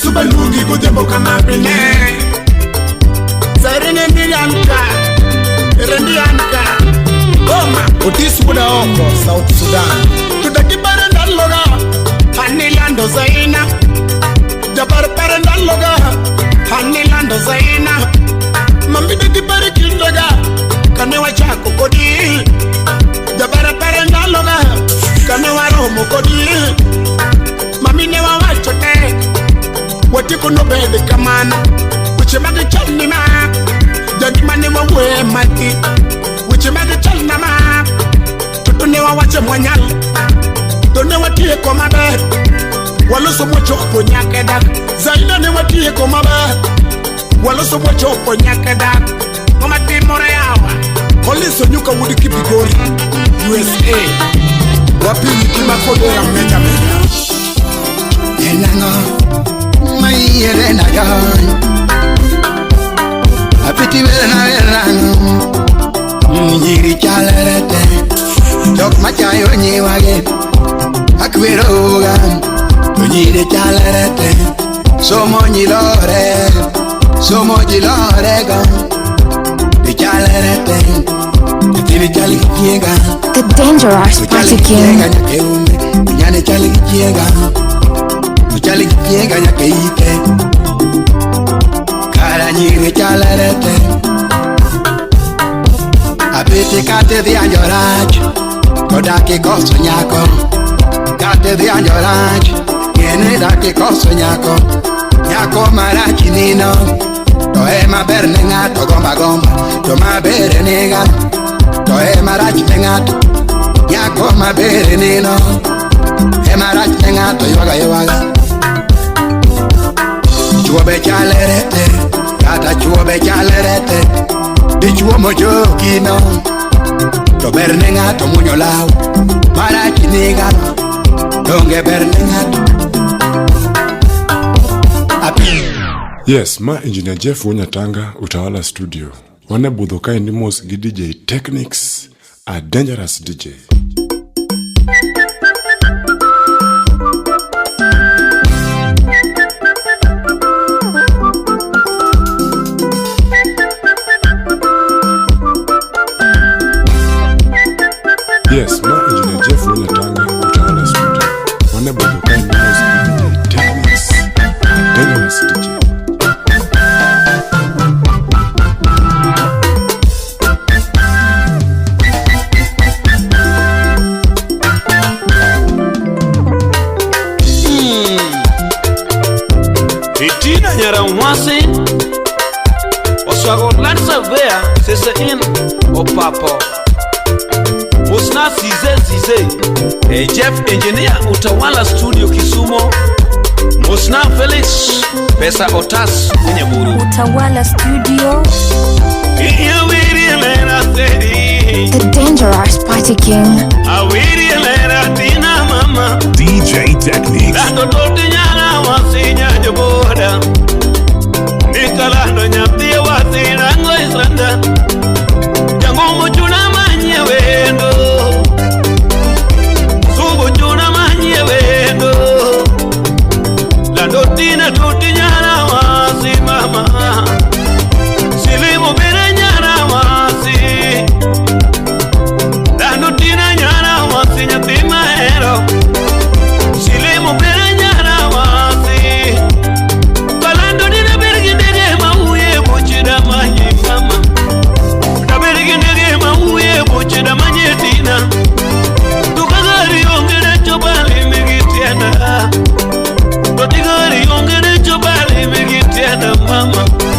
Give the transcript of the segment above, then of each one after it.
Subalugi godhiambo kama pile. Sairene ndianka, rendianka. Goma, Otis Buda oko South Sudan. Tudaki bare ndaloga, Hanilando Zaina. Jabar pare ndaloga, Hanilando Zaina. Mambi dagi bare kindaga, kane wachako kodi. Jabar pare ndaloga, kane waromo kodi. Mami ne wawacho te, watieko nobed kamano. Weche mag chal ni ma, jagima ne wawuoye mati. Weche mag chal na ma, toto ne wawacho mwanyal. To ne watieko maber, waloso mwachopo nyaka dak. Zaina ne watieko maber, waloso mwachopo nyaka dak. Ng'ama timore yawa, Collins Onyuka wuod Kipigori, USA. Wapinyi kima kodera meja meja. Enango maiere na joy Apiti verna verano Nyiri chalerete Jok machayo nyiwage Akweroga Nyiri chalerete Somo nyilore Somo jilore go Di chalerete Tini chali kichiega The Dangerous Party King. Nyane chali kichiega Chali kichiega nyaka ite Kara nyiri chalerete Apiti kate dhianjo rach To dak ikoso nyako Kate dhianjo rach Ng'eni dak ikoso nyako Nyako marach nino To ema ber ne ng'ato gomba gomba To maber niga To ema rach ne ng'ato Nyako maber nino Ema rach ne ng'ato ywaga ywaga Chuo be chalerete Kata chuo be chalerete Dichuo mochokino To ber ne ng'ato munyo law Marach nigano Donge ber ne ng'ato. Yes, ma Engineer Jeff Wuonyatanga, Utawala Studio. Wan e budho kaendi mos gi DJ Technics, a dangerous DJ. Yes, ma Engineer Jeff Wuonyatanga, Utawala Studio. Wan e budho kaendi mos gi DJ Technics, a dangerous DJ. Itina Nyaramwasi Oswago Land Surveyor Sese in Opapo Musna Size Size Jeff Engineer Utawala Studio Kisumo Musna Felix Pesa Otas Unyamuru Utawala Studio. The Dangerous Party King. DJ Techniques. Mama.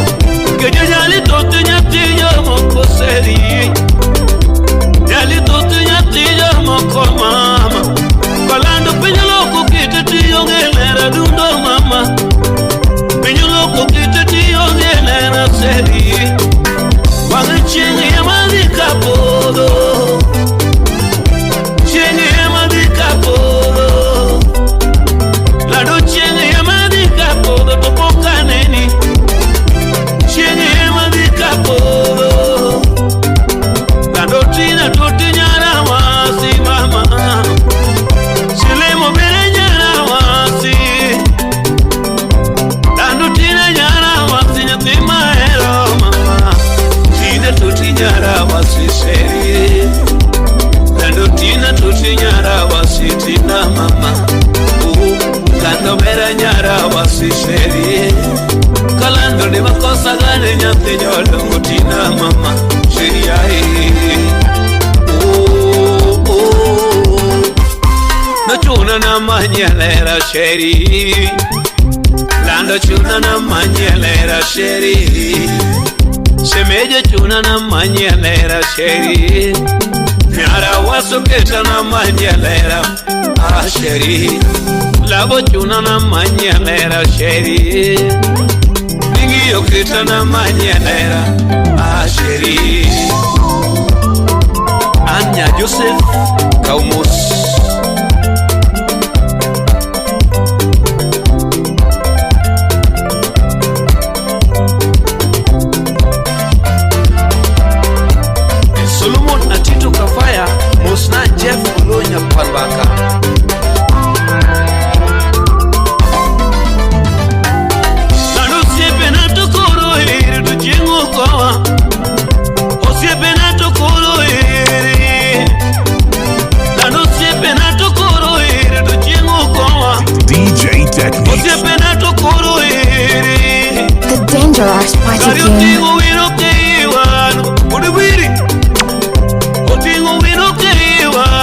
sheri Kalando ni makosa gane nyathi jodongo tina mama sheri ai oh oh Nachuna na manyelera sheri Lando chuna na manyelera sheri Shemeje chuna na manyelera sheri Nyara wasuketa na manyelera ah sheri Labo chuna na manyelera sheri Ningiyo kita na manyelera ah sheri Anya Joseph Kaumus Solomon Atito Kafaya Mosna Jeff Olonya Palbaka DJ Techniques. The Dangerous Party King. DJ Techniques.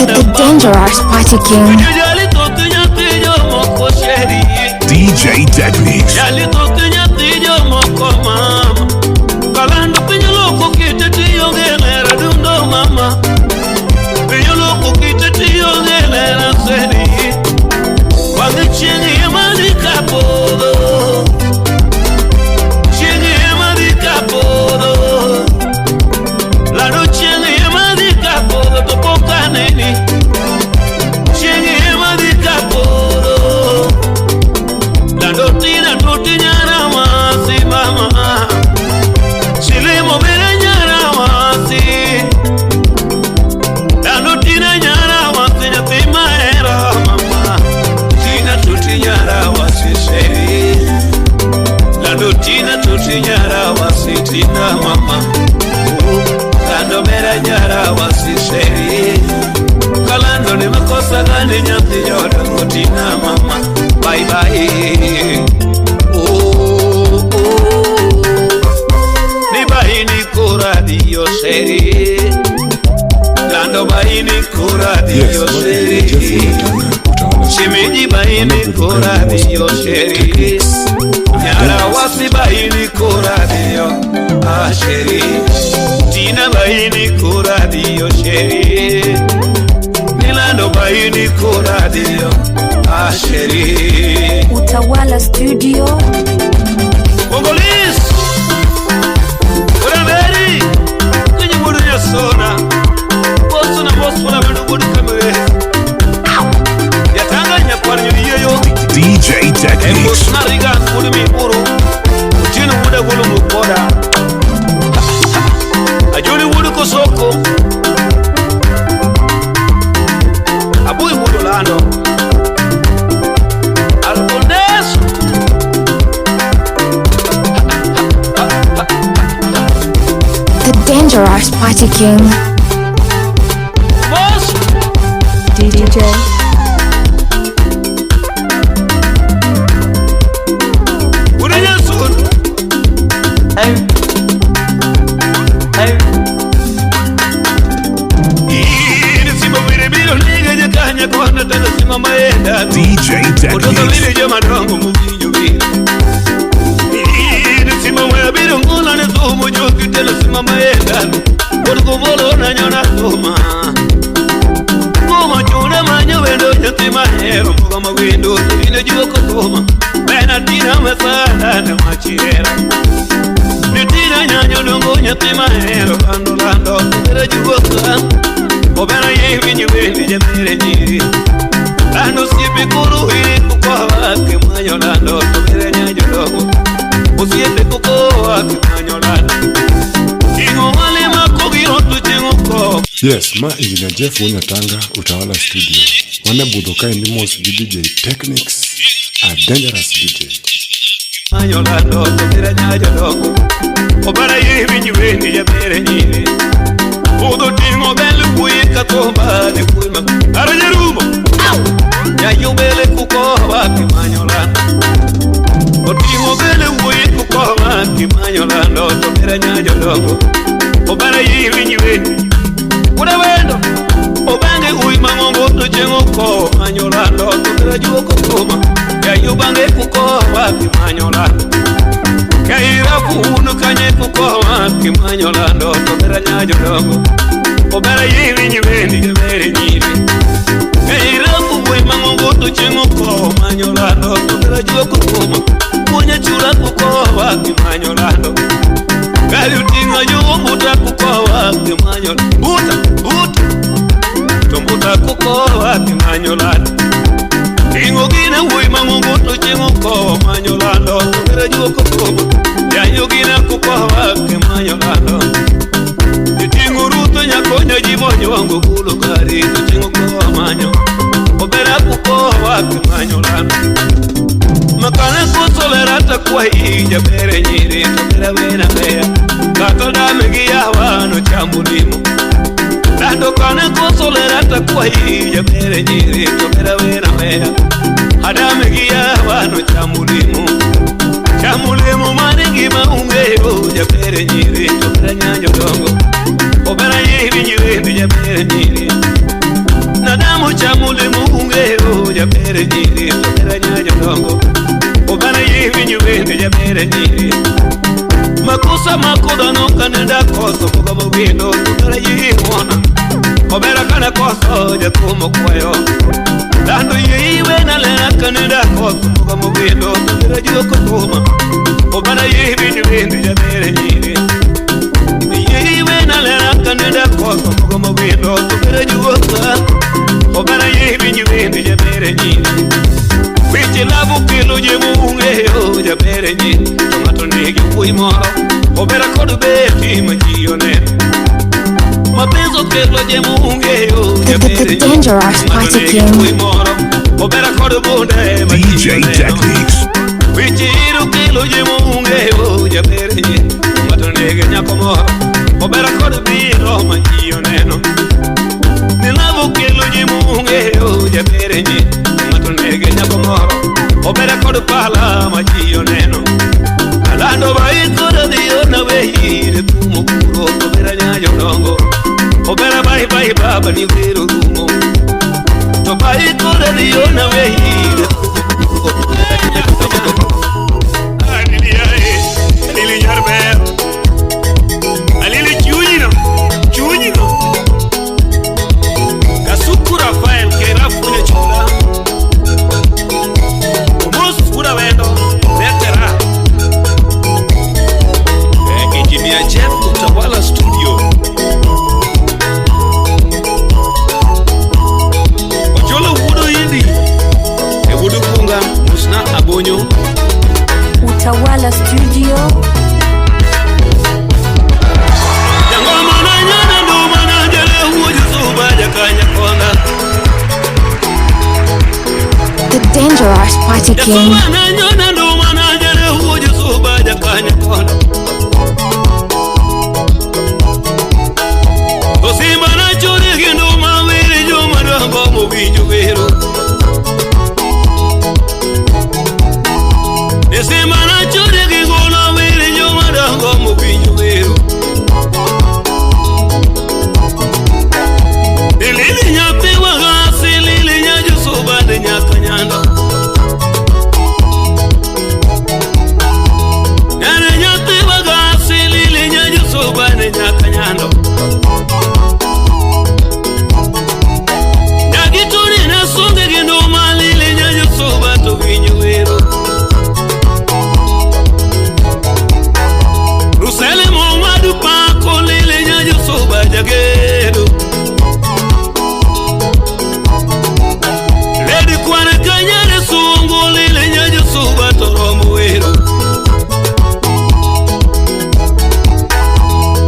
The Dangerous Party King. DJ Techniques. Bye bye. Oh, oh. Ni bahini kura diyo seri. Lando bahini kura diyo seri. Shimeji bahini kura diyo seri. Nyara wasi bahini kura diyo asheri. Tina bahini kura diyo seri. Nilando bahini kura diyo asheri. Utawala Studio. Congolese Uraberi Kwenye mudu ya sona Bosu na bosu na menu gudu kamere Yatanga nyakwani yoyo DJ Techniques. Embosu na riga kudu mi uru Utinu wuda gulu mukoda Ajuli wudu kosoko Abui wudu lando. Party King. Boss DJ. Urinyasun. Ay. Ay. DJ Techniques. Yes, ma Engineer Jeff Wunyatanga, Utawala Studio. Wane budho kaendi mos gi DJ Techniques, a dangerous DJ. The Dangerous Party King. DJ Techniques. Utawala Studio. The Dangerous Party King. winjo wero. Esemana chode gi gola were jomadongo mowinjo wero. Lili nyathi wagasi, lili nyajosuba de nyaka nyando. Nene nyathi wagasi, lili nyajosuba de nyaka nyando. Nyagituni ne sunge gi nduma, lili nyajosuba to winjo wero. Rusele mowadu pako, lili nyajosuba jagedo. Lady kwana kanyare sungu, lili nyajosuba to romo wero.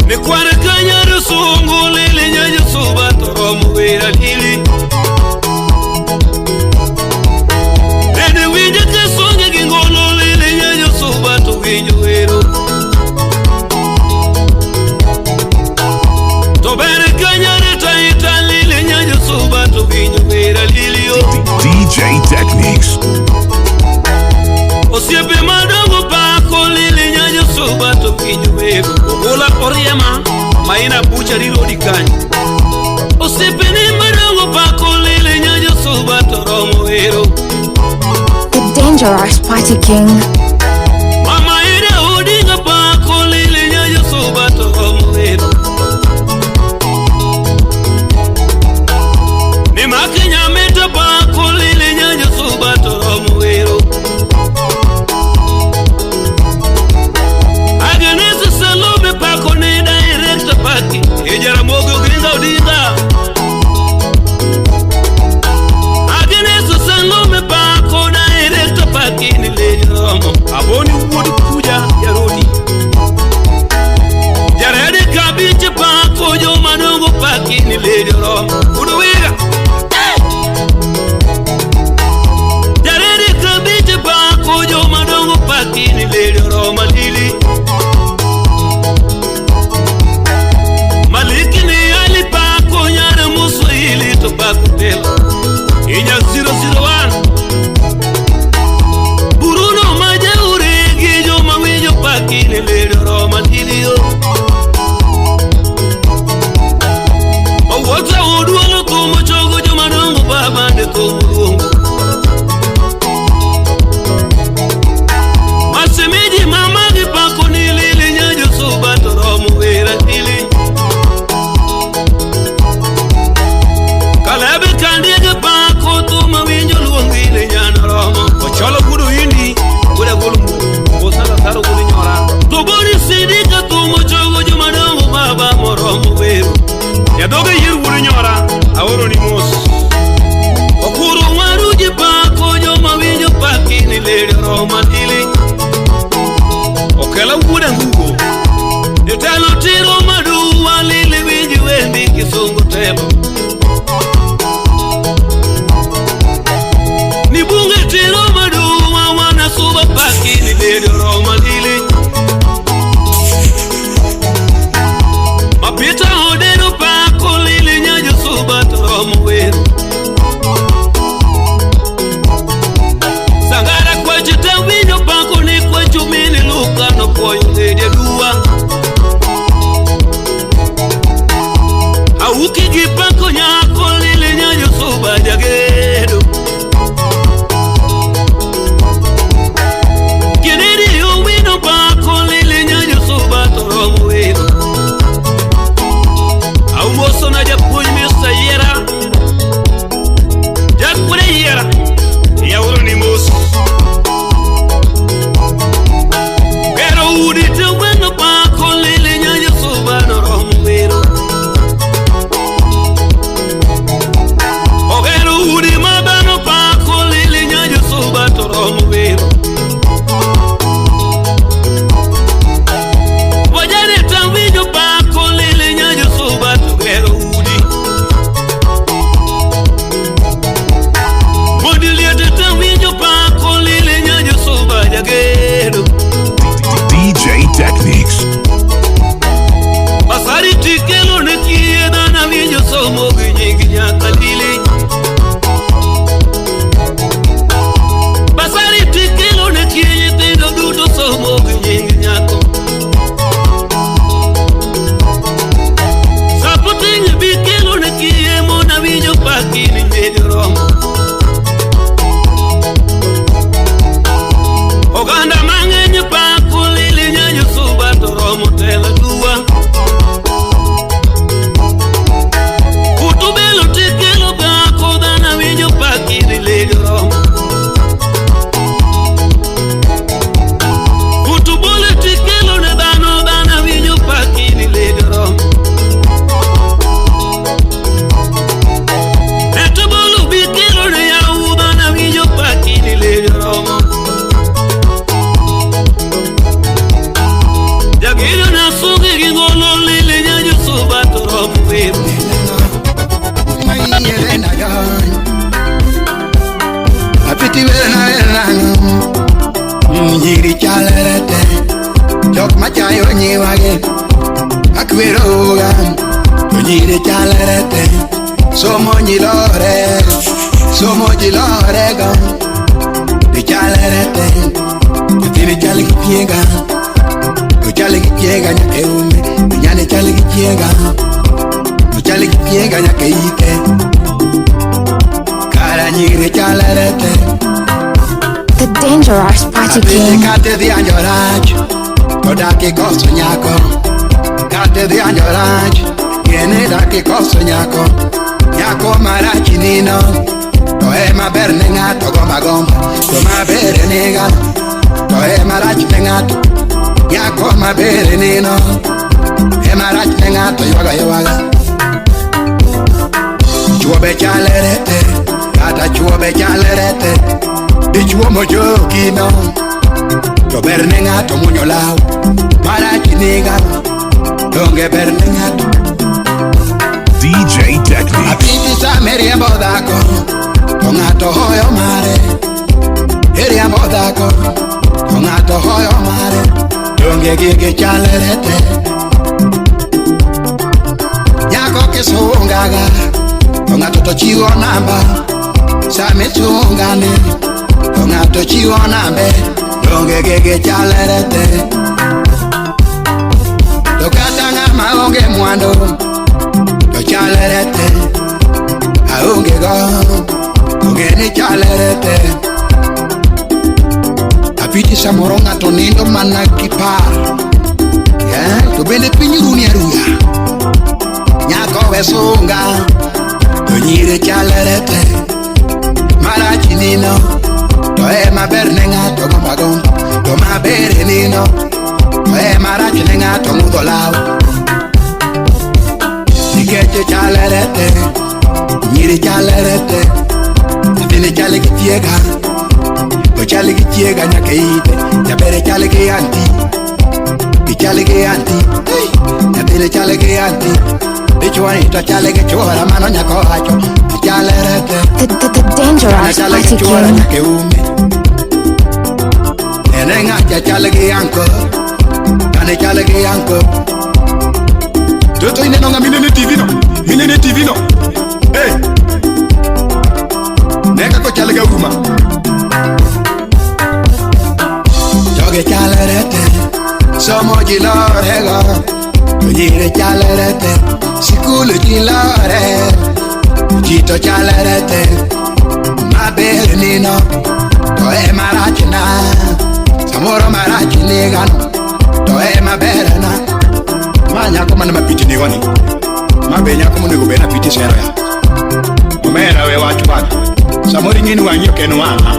Ni kwana kanyare sungu, lili nyajosuba to romo wero lili. Lady winjo ka sunge gi ngolo, lili nyajosuba to winjo wero. To bere kanyare taita, lili nyajosuba to winjo wero lili yo. DJ Techniques. Osiepe madongo pako, lili nyajosuba to winjo wero. Ogola oriema maina bucha rirodi kanyo. Osiepe ni madongo pako, lili nyajosuba to romo wero. The Dangerous Party King. Mama ida odinga pako, lili nyajosuba to romo wero. Ni makenya meta pako, lili nyajosuba to romo wero. Agenesi Salome pako ni director paki Ejaramogi Oginga Odinga. Agenesi Salome pako director paki ni lady romo. Wena nang'o? Nyiri chalre te. Jok machayo nyiwagi akweroga. To nyiri chalre te. Somo nyilore. Somo jilore go. Di chalre te. Nyathini chal gi chiega. Ochal gi chiega nyaka e ume. Nyane chal gi chiega. Ochal gi chiega nyaka e ite. Kara nyiri chalre te. The Dangerous Party Apiti King. kate dhi anjo rach to dak ikoso nyako. Kate dhi anjo rach ng'eni dak ikoso nyako. Nyako marach nino to ema ber ne ng'ato gomba gomba to maber niga to ema rach ne ng'ato. Nyako maber nino ema rach ne ng'ato ywaga ywaga. Chuo be chalre te kata chuo be chalre te. Dichuo mojoki no to ber ne ng'ato munyo law marach niga donge ber ne ng'ato. DJ Technics. Apiti sama iriembo dhako to ng'ato hoyo mare. Iriembo dhako to ng'ato hoyo mare. Donge gigi chalre te. Nyako kisungaga to ng'ato to chiwo namba. Sama isungane to ng'ato chiwo nambe. Donge gigi chalre te. To kata ng'ama onge mwandu to chalre te. Aonge go ong'e ni chalre te. Apiti samoro ng'ato nindo mana gi paro. To bende piny runi aruya. Nyako we sunga to nyiri chalre te. Marach nino to ema ber ne ng'ato gomba gomba. To maber nino to ema rach ne ng'ato ng'udho law. Nikech chalre te, nyiri chalre te. Nyathini chal gi chiega, ochal gi chiega nyaka e ite. Jabere chal gi anti, ichal gi anti. Hey! Nyathini chal gi anti. Dichuoni to chal gi chuora mano nyako wacho. Chalre te. The Dangerous Chal gi Party chuora King. nyaka e ume. Nene ng'acha chal gi anko, kane chal gi anko. Toto ineno ng'a minene TV no? Minene TV no? Hey! Ne kaka ochal gi auma. Jogi chalre te, somo ji lore go. To nyiri chalre te, sikul ji lore. Ji to chalre te, maber nino to ema rach na. Samoro marach nigano to ema ber na. Ma nyako mane ma piti nigo ni. Ma be nyako monego bed na piti sero ya. Omera we wach bana. Samoro ing'e ni wang'i ok en wang'a.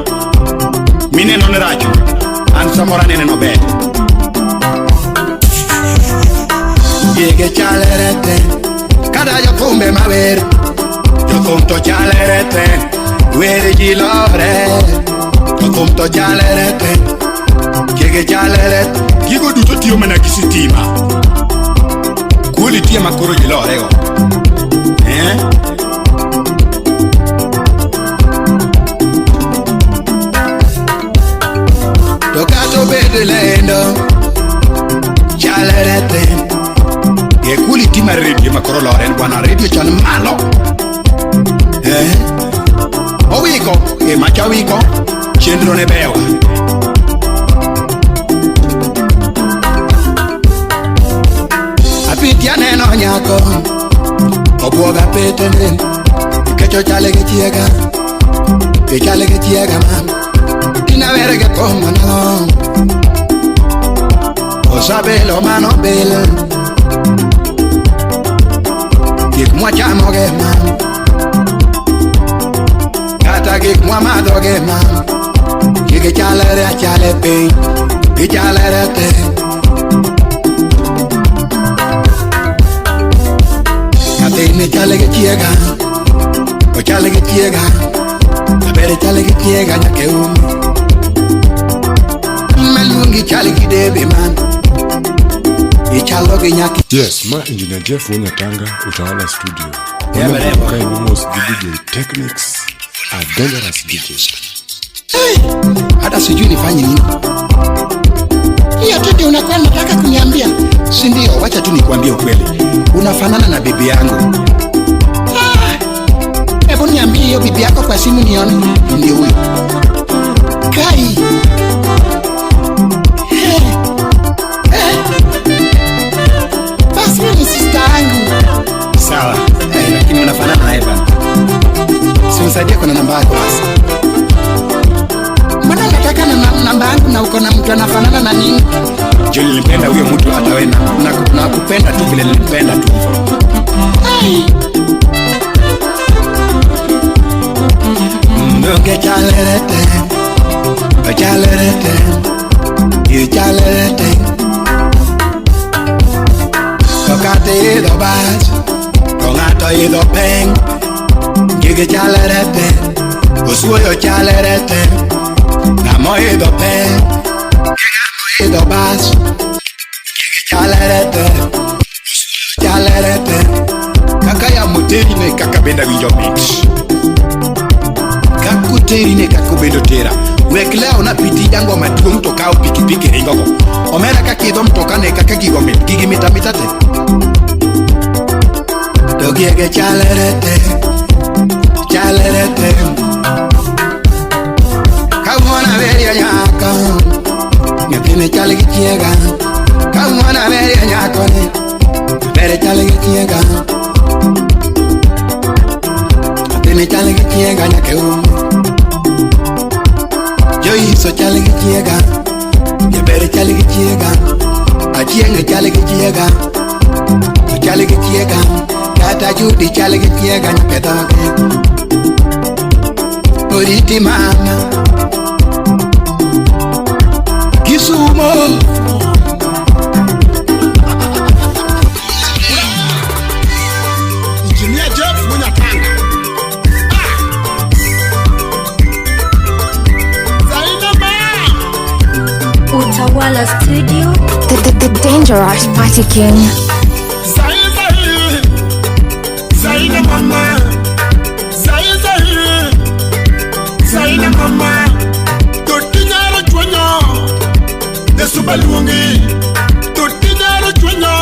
Mineno ni rach. An samoro anene nober. Gige chalre te, kata jothumbe mawer. Jothum to chalre te, wer ji lore. Jothum to chalre te, gige chalre te. Gigo duto tiyo mana gi sitima. Quality ema koro ji lorego. Eh? To kata obed lendo, chalre te. E quality mar redio ema koro lore en bwana redio chon malo. Eh? Owiko, e macha wiko, chenro ne bewa. Apiti aneno nyako, obwoga petene, nikech ochal gi chiega, ichal gi chiega ma. Dinawere gi thum manang'o, osabilo mano bil. Gik mwachamo gi ma, kata gik mwamadho gi ma. Gigi chalre achala e piny, gichalre te. Nyathini chal gi chiega, ochal gi chiega. Aber chal gi chiega nyaka e ume. Maluongi chal gi debe man, ichalo gi nyaki. Yes, ma Engineer Jeff Wuonyatanga, Utawala Studio. Yeah, Wane but ka in mos gi DJ Technics, a dangerous DJ. Hey, hata sijui nifanye nini. Hiyo tu ndio unakuwa unataka kuniambia? Si ndio? Wacha tu nikuambie ukweli, unafanana na bibi yangu. Hebu niambie hiyo bibi yako kwa simu nione. Ndio huyo. Kai. Hey. Hey. Basi wewe ni sister yangu. Sawa, lakini unafanana naye bana. Si unisaidie kuna namba yako basi. Mbona unataka na namba yangu na uko na mtu anafanana na nini? Juu nilimpenda huyo mtu hata wewe na kupenda tu vile nilimpenda tu. Ai. Ndoke chalerete, chalerete, chalerete. Kokate idho bas, to ng'ato idho peng. Gigi chalerete, osuoyo chalerete. Ng'ama oidho peng, idho bas. Gigi chalerete, chalerete. Kaka yamo teri ne kaka benda winjo mit. Kakuteri ne kaka obedo tera. Wek lewo na piti jango maduong' to kawo pikipiki ringogo. Omera kaka idho mtoka ne kaka gigo mit. Gigi mit amita te. To giege chalerete, chalerete. Kawuono aberio nyako, nyathini chal gi chiega. Kawuono aberio nyako ni, bere chal gi chiega. Nyathini chal gi chiega nyakeu. Joiso chal gi chiega, jabere chal gi chiega. Achieng' chal gi chiega, chal gi chiega. Kata Judy chal gi chiega nyaka dhoge. Oriti mama Kisumo. Engineer Jeff Munyatanga. Zaina ma. Utawala Studio. The Dangerous Party King. Zai zai. Zaina mama. Zai zai. Zaina mama. Totinyaro chwenyo. Yesu baluongi. Totinyaro chwenyo.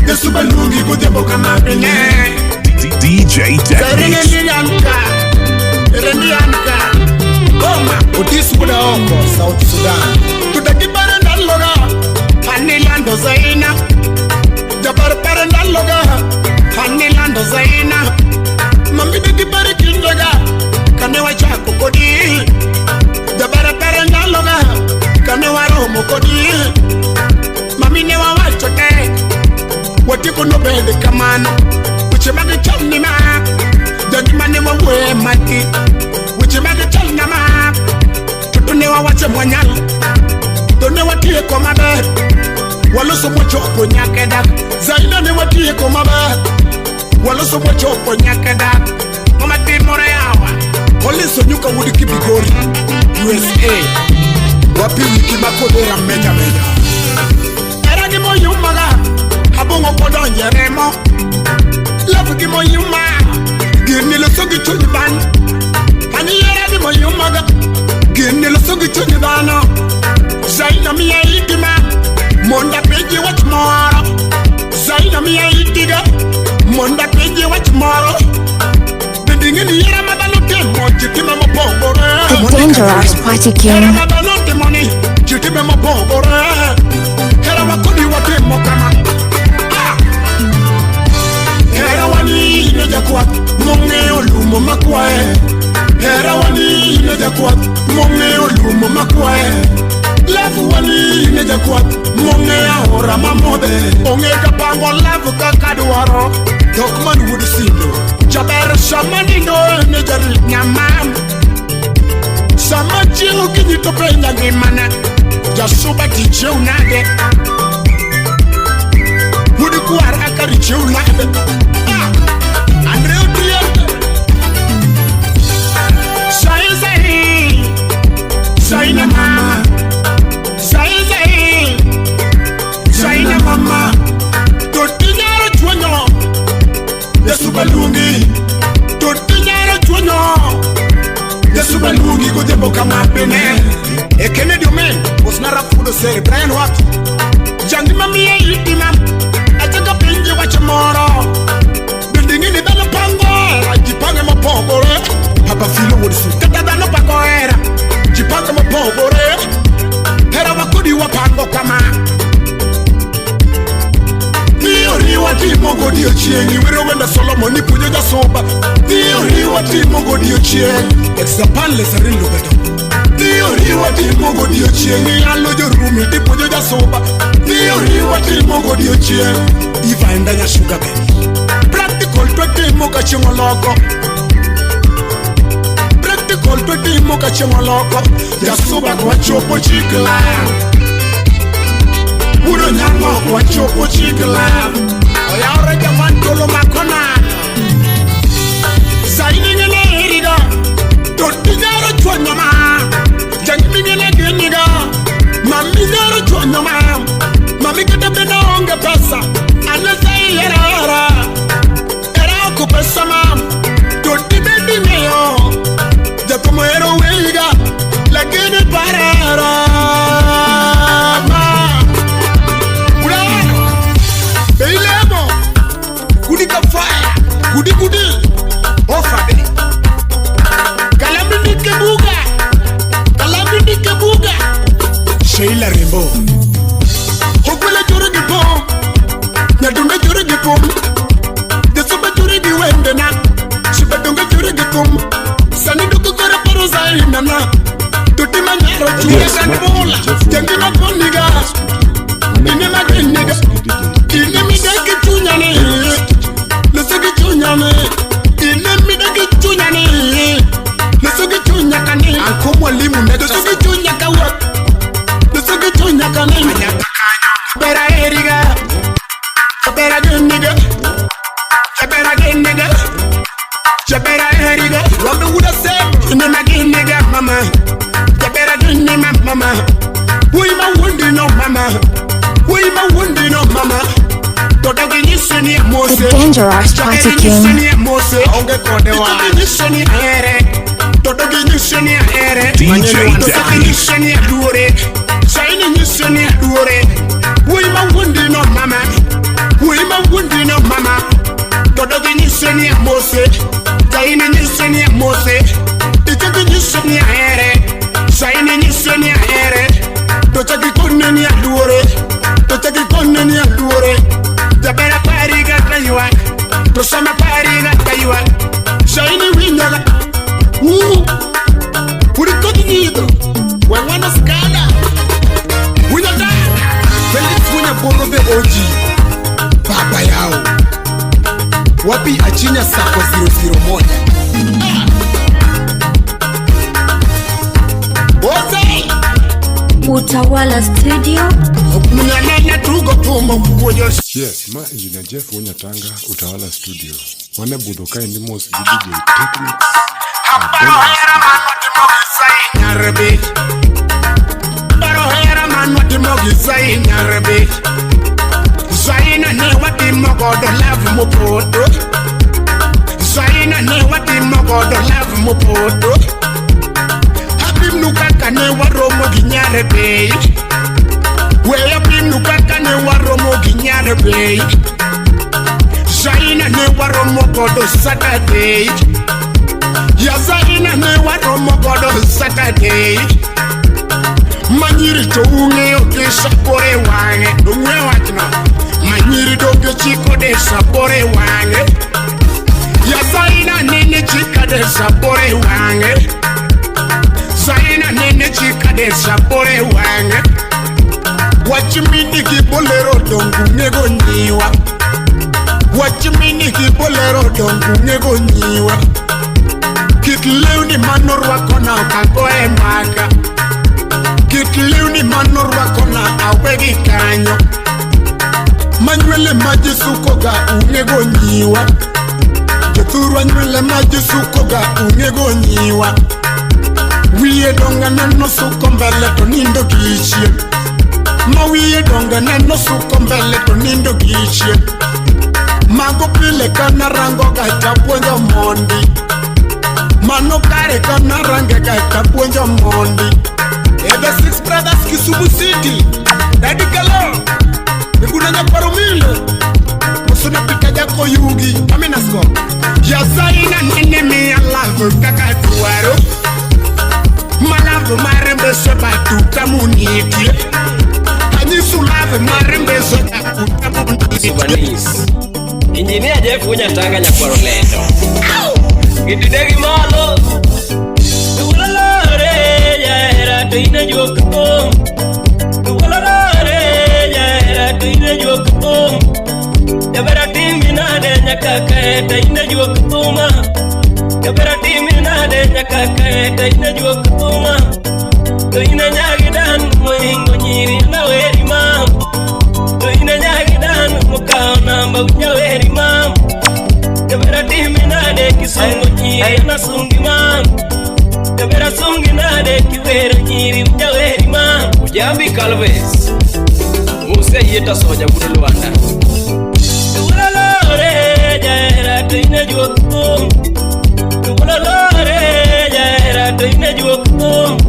Yesu baluongi godhiambo kama pile. DJ Technics. Goma, Otis Buda oko, South Sudan. Tudaki bare ndaloga, Hanilando Zaina. Jabar bare ndaloga, Hanilando Zaina. Mami dagi bare kindaga, kane wachako kodi. Jabar bare ndaloga, kane waromo kodi. Mami ne wawacho te, watiko no bende kamano. Weche mag chal ma, jangima ne wawuoye mati. Weche mag chal na ma, to ne wawache mwanyal. To ne watieko maber, waloso mochopo nyaka dak. Zaina ne watieko maber, waloso mochopo nyaka dak. Ng'ama timore yawa, Collins Onyuka wuod Kibigori, USA. Wapi wiki makodera meja meja. Era gi moyumaga, abong'o kodonje remo. Love gi moyuma, gini loso gi chuny dhano. Ani era gi moyumaga, gini loso gi chuny dhano. Zaina miya itima, mondo apenji wach moro. Zaina miya itiga, mondo apenji wach moro. Bende ing'e ni hera ma dhano timo, ji time mopogore. The Dangerous Party King. Hera ma dhano timo ni, ji time mopogore. Hera wa kodi watimo kama. Ah! Hera wani ne jakwath mong'eyo lumo makwaye. Hera wani ne jakwath mong'eyo lumo makwaye. Love wani ne jakwath mong'eyo aora mamodhe. Ong'e ga pango love kaka dwaro. Dhok man wuod sindo. Jaber sama nindo ne jarit nyamam. Sama chieng' okinyi to penja ngimane. Jasuba tichiew nade. Wuod kwar akari chiew nade. Ah! Andreu Triente. Zai zai. Zaina mama. Zai zai. Zaina mama. Totinyaro chwenyo. Yesu baluongi. Totinyaro chwenyo. Yesu baluongi godhiambo Bine E Kennedy Omen Osnara Fudo Sere Brian Waki Jangima miye itima Achaka pinje wach moro Bindingini dhano pango Jipange mopogore Papa Filo wuod Su Kata dhano pako hera Jipange mopogore Hera wakodi wapango kama Theory watimo godiochieng' Iwero wenda Solomon ipuonjo jasuba Theory watimo godiochieng' Exapan leserin lubedo Theory watimo godiochieng' Iyalo jorumi tipuonjo jasuba Theory watimo godiochieng' Iva endanya sugar baby Practical twatimo ka chieng' oloko Practical twatimo ka chieng' oloko Jasuba kwachopo chikla Wudo nyango wachopo chikla Oyawre jaman tolo makona Saini ngene iriga To tinyaro chwanyo ma Jangimi ngene giniga Mami nyaro chwanyo ma Mami kata bena onge pesa Anesa era era Era oko pesa ma To tibendi ngeo Jakomo ero weiga Lakini parara ma Beilemo Gudi ka fire Gudi gudi Ofa be Kalambi nike buga Kalambi nike buga Sheila Rembo Hokwele jure gi pom Nyadunga jure gi pom Desuba jure gi wende na Shibadunga jure gi pom Sani duku kore paro zaina na Tuti manyaro chule gani bola Jangi magoniga Ine mageniga Ine mideki chunyane Lesogi chunyane Ine mideki chunyane Lesogi chunyakane Anko mwalimu next Lesogi chunyaka Lesogi chunyakane Bera eriga Bera geniga Bera geniga Bera eriga Rombe wuda sem Ine mageniga mama Bera geniga mama Woi ma wundi no mama Woi ma wundi no mama The Dangerous Party King. DJ Technics. Jabera pariga taywa To sama pariga taywa Shaini winyaga Woo Urikodi nidro Wengwana skada Winyaga Felix Wunya the OG Baba yao Wapi Achinya Sako 001 Boze Utawala Studio. Yes, ma Engineer Jeff Wunyatanga, Utawala Studio. Wane budho kaendi mos gi DJ Technics. Zaina ne watimo godo love mopoto Zaina ne watimo godo love mopoto Apimnu kaka ne waromo gi nyare bei We apimnu kaka ne waromo gi nyare bei Zaina ne waromo godo Saturday Ya Zaina ne waromo godo Saturday Manyiri to ung'eyo gi sapore wang'e Dong'e wachno Manyiri donge chiko de sapore wang'e Ya Zaina nene chika de sapore wang'e Zaina nene chika de sapore wang'e Wach mini gi bolero dongu ng'ego nyiwa Wach mini gi bolero dongu ng'ego nyiwa Kit lewni manorwakona ok ago e mbaka Kit lewni manorwakona awegi kanyo Manywele ma ji sukoga ung'ego nyiwa Jothurwa nywele ma ji sukoga ung'ego nyiwa Wiye donga neno suko mbele to nindo gi chien Ma wiye donga neno suko mbele to nindo gi chien Mago pile kana rango ga tapuonjo mondi Mano kare kana range ka puonjo mondi. The Six Brothers Kisumu City. Daddy Galo. Miguna nyakwaro milo. Musuna pita jako yugi. Aminasko. Yazaina nene mi love kaka tuaro. Malavo marembe sebatu tamunitie. Anyisu love marembe sebatu tamunitie. Subanis. Injinia Jeff Unyatanga nyakwaro lendo. Gitudegi malo. Tuwalore ya to ina juok pong. Tuwalore ya to ina juok pong. Jabera timi nade nyaka to ina juok puma. Jabera timi nade nyaka to ina juok puma. To ina nyagi dan moingo nyiri na weri mam. To ina nyagi dan mokao namba unyaweri mam. Jabera timi nade kisungo nyiri na sungi mam. Jabera sungi nade kiwero nyiri unyaweri mam. Ujambi Calves. Muse yeta soja budo Luanda. Tuwalore jaera to ina juok pong. Tuwalore jaera to ina juok pong.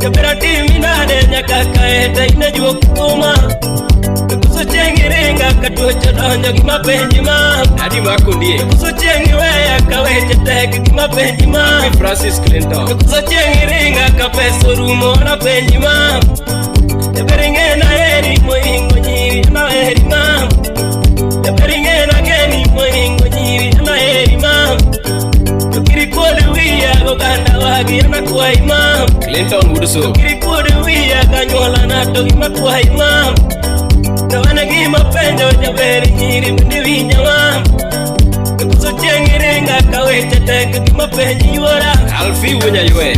Jabera timi nade nyaka to ina juok puma. Kuso chieng' iringa ka tuoche donjo gi mapenji ma. Adi makundie. Kuso chieng' iweya ka weche tek gi mapenji ma. Francis Clinton. Kuso chieng' iringa ka pesa orumo na penji ma. Jaber ing'e na heri mohingo nyiri na heri ma. Jaber ing'e na geni mohingo nyiri na heri ma. To kiri kuod wiya goganda wagi ana kwayi ma. Clinton Woodso. To kiri kuod wiya ganyuola na to gima kwayi ma. To an gima penjo jaber nyiri mondo iwinja ma. To koso chieng' iringa ka weche tek gima penjo yuora. Alfie Wunyaywe.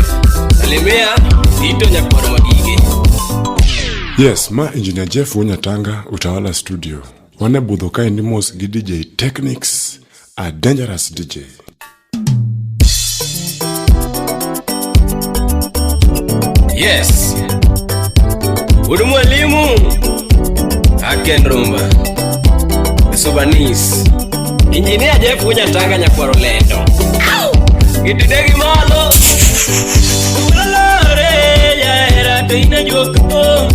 Salimia Tito nyakwar Magige. Yes, ma Engineer Jeff Wunyatanga, Utawala Studio. Wane budho kaendi mos gi DJ Technics, a dangerous DJ. Yes. Wuod mwalimu. Aken Rumba. Subanis. Engineer Jeff Wunyatanga nyakwaro lendo. Gitudegi malo. Tuwalore jaera to ina juok pong.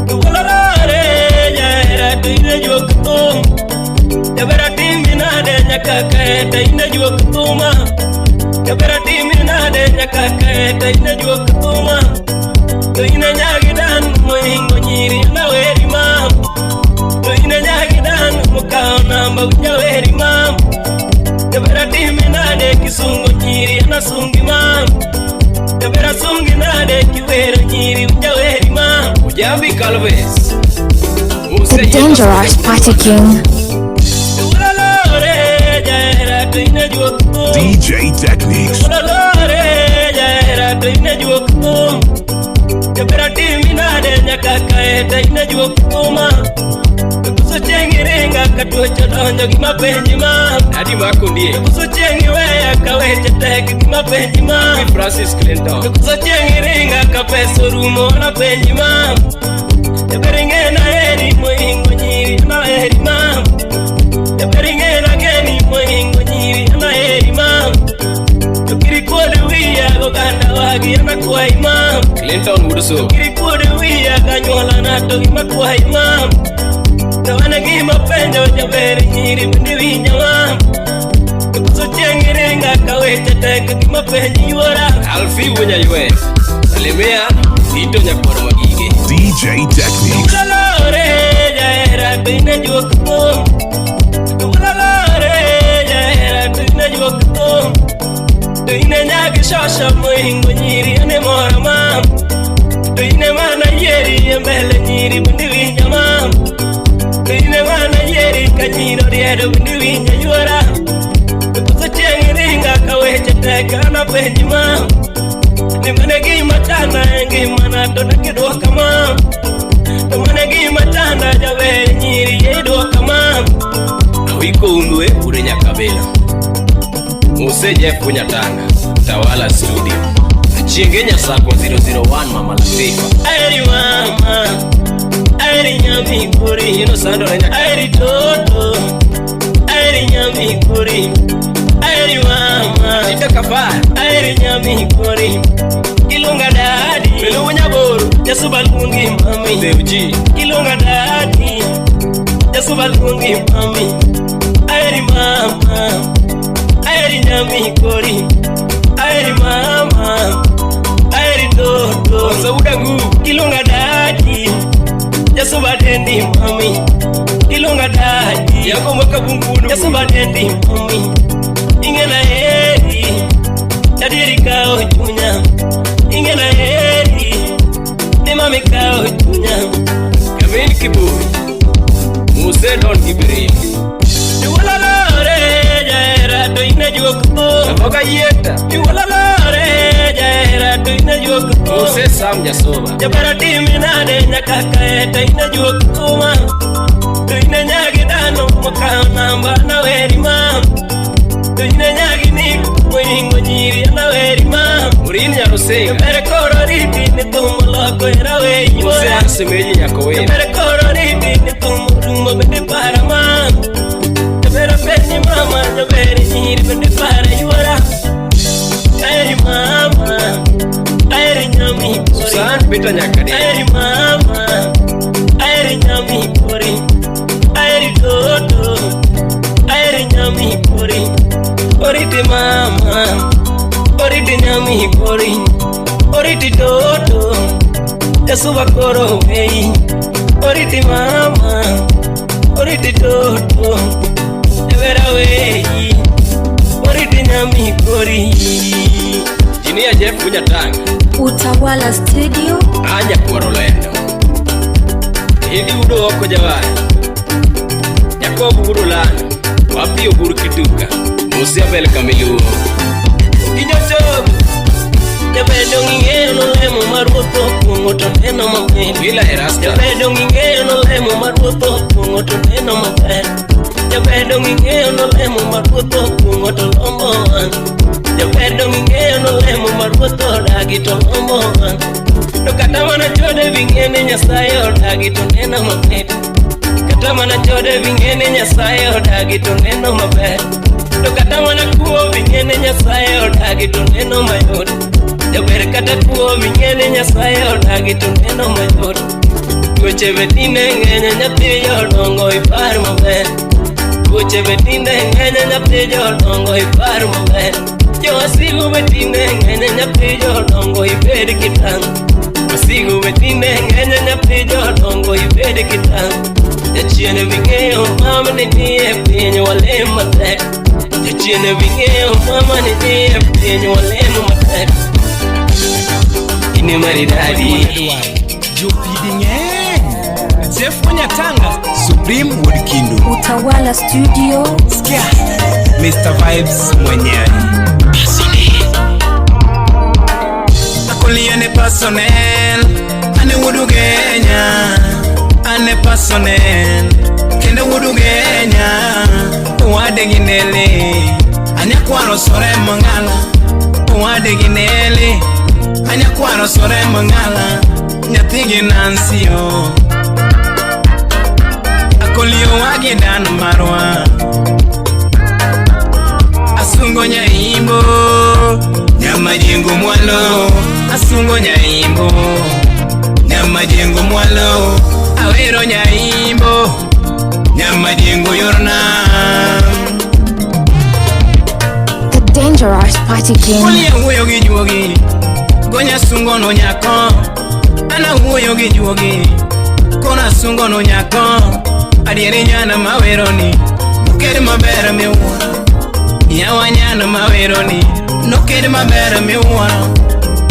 Tuwalore jaera to ina juok pong. Jabera timi nade nyaka to ina juok puma. Jabera timi nade nyaka to ina juok puma. To ina nyagi dan mohingo nyiri na weri mam. To ina nyagi dan mokao namba unyaweri mam. Jabera timi nade kisungo nyiri na sungi mam. Jabera sungi nade kiwero nyiri unyaweri mam. Ujambi Calves. The dangerous party king. Tuwalore jaera to ina juok pong. DJ Technics. Tuwalore jaera to ina juok pong. Jabera timi nade nyaka to ina juok puma. Kuso chieng' iringa ka tuoche donjo gi mapenji ma. Adi makundie. Kuso chieng' iweya ka weche tek gi mapenji ma. Francis Clinton. Kuso chieng' iringa ka pesa orumo na penji ma. Jaber ing'e na heri mohingo nyiri na heri ma. Jaber ing'e na geni mohingo nyiri na heri ma. To kiri kuod wiya goganda wagi ana kwayi ma. Clinton Woodso. To kiri kuod wiya ganyuola na to gima kwayi ma. To an gima penjo jaber nyiri mondo iwinja ma. To koso chieng' iringa ka weche tek gima penjo yuora. Alfie Wunyaywe. Salimia Tito nyakwar Magige. DJ Technics. Tuwalore jaera to ina juok pong. Tuwalore jaera to ina juok pong. To ina nyagi shosho mohingo nyiri ane mora mam. To ine mana yieri e mbele nyiri mondo iwinja mam. To ine mana yieri ka nyiro riedo mondo iwinja yuora. To koso chieng' iringa ka weche tek ana penji mam. Ni mane gima chanda e ngimana to dak idwoka mam. To mane gima chanda jaber nyiri ye idwoka mam. Awiko undwe ure nyakabela. Muse Jeff Wunyatanga, Utawala Studio. Achienge Nyasako 001 Mama Latifa. Aeri mama, aeri nyami kuri, ino sando na nyaka. Aeri toto, aeri nyami kuri, aeri Aheri mama Tito Kafar Aheri nyami kori Kilunga dadi Meluwu nyaboro Jasuba luongi mami Deuji Kilunga dadi Jasuba luongi mami Aheri mama Aheri nyami kori Aheri mama Aheri toto Saudangu Kilunga dadi Jasuba dendi mami Kilunga dadi Yako mwaka bungudu Jasuba dendi mami Ingena heri Tadiri kao chunya Ingena heri Ni mami kao chunya Kamin Kiburi Muse Don Gibril Iwalalore jaera to ina juok Kaboga Yieta Iwalalore jaera to ina juok Muse Sam Jasoba Jabera timi nade nyaka kae to ina juok kuma To ina nyagi dhano mokao namba na weri mam To ina nyagi ni moingo nyiri na weri mam Murin Nyarusenga Jabera koro riti ni tumo loko era we Muse yuora Arsemeji Nyakowera Jabera koro riti ni tumo rumo bende para mam Jabera penyi mama jabera nyiri bende para yuora Aheri mama Aheri nyami kori Susan Peter Nyakade Aheri mama Aheri nyami kori Aheri toto Aheri nyami kori Oriti mama Oriti nyami kori Oriti toto Jasuba koro wei Oriti mama Oriti toto Jabera wei Oriti nyami kori Jinia Jeff Wunyatanga Utawala Studio. Anya Kwaro Lendo Idi Udo oko Jawaya Jacob Udo Lando Wapi Oburu Kituka Musi Abel Kamiluo Okinyo chogo Jabedo ng'ing'eyo nolemo mar ruoth okuong'o to neno maber Wila Erasta Jabedo ng'ing'eyo nolemo mar ruoth okuong'o to neno maber Jabedo ng'ing'eyo nolemo mar ruoth okuong'o to lombo wang' Jabedo ng'ing'eyo nolemo mar ruoth odagi to lombo wang' To kata mana chode bing'e ni Nyasaye odagi to neno maber Kata mana chode bing'e ni Nyasaye odagi to neno maber To kata mana kuo bing'e ni Nyasaye odagi to neno mayot Jaber kata kuo bing'e ni Nyasaye odagi to neno mayot Tuoche be tinde ng'eny nyathi jodongo ipar maber Tuoche be tinde ng'eny nyathi jodongo ipar maber Jowasigu be tinde ng'eny nyathi jodongo ibed kitang' Wasigu be tinde ng'eny nyathi jodongo ibed kitang' Jachien bing'eyo mama ni nie piny walem matek Jachien bing'eyo mama ni nie piny walem matek Ini maridadi Jopidi ng'eny Jeff Wunyatanga Supreme Wuod Kindu Utawala Studio. Sikia Mr. Vibes mwenyewe Akulia ne personnel Ane wuod Ugenya Ane personnel Kendo wuod Ugenya Owade gi nele Anyakwaro sore mangala Owade gi nele Anyakwaro sore mangala Nyathi gi Nancy o Akolio wagi dan marwa Asungo nyaimbo Nyamajengo mwalo Asungo nyaimbo Nyamajengo mwalo Awero nyaimbo Nyamajengo yorna The Dangerous Party King. Kulia wuoyo gi juogi Gonya sungo no nyako Ana wuoyo gi juogi Kona sungo no nyako Adieri nyana maweroni Noked maber miwuoro Yawa nyana maweroni Noked maber miwuoro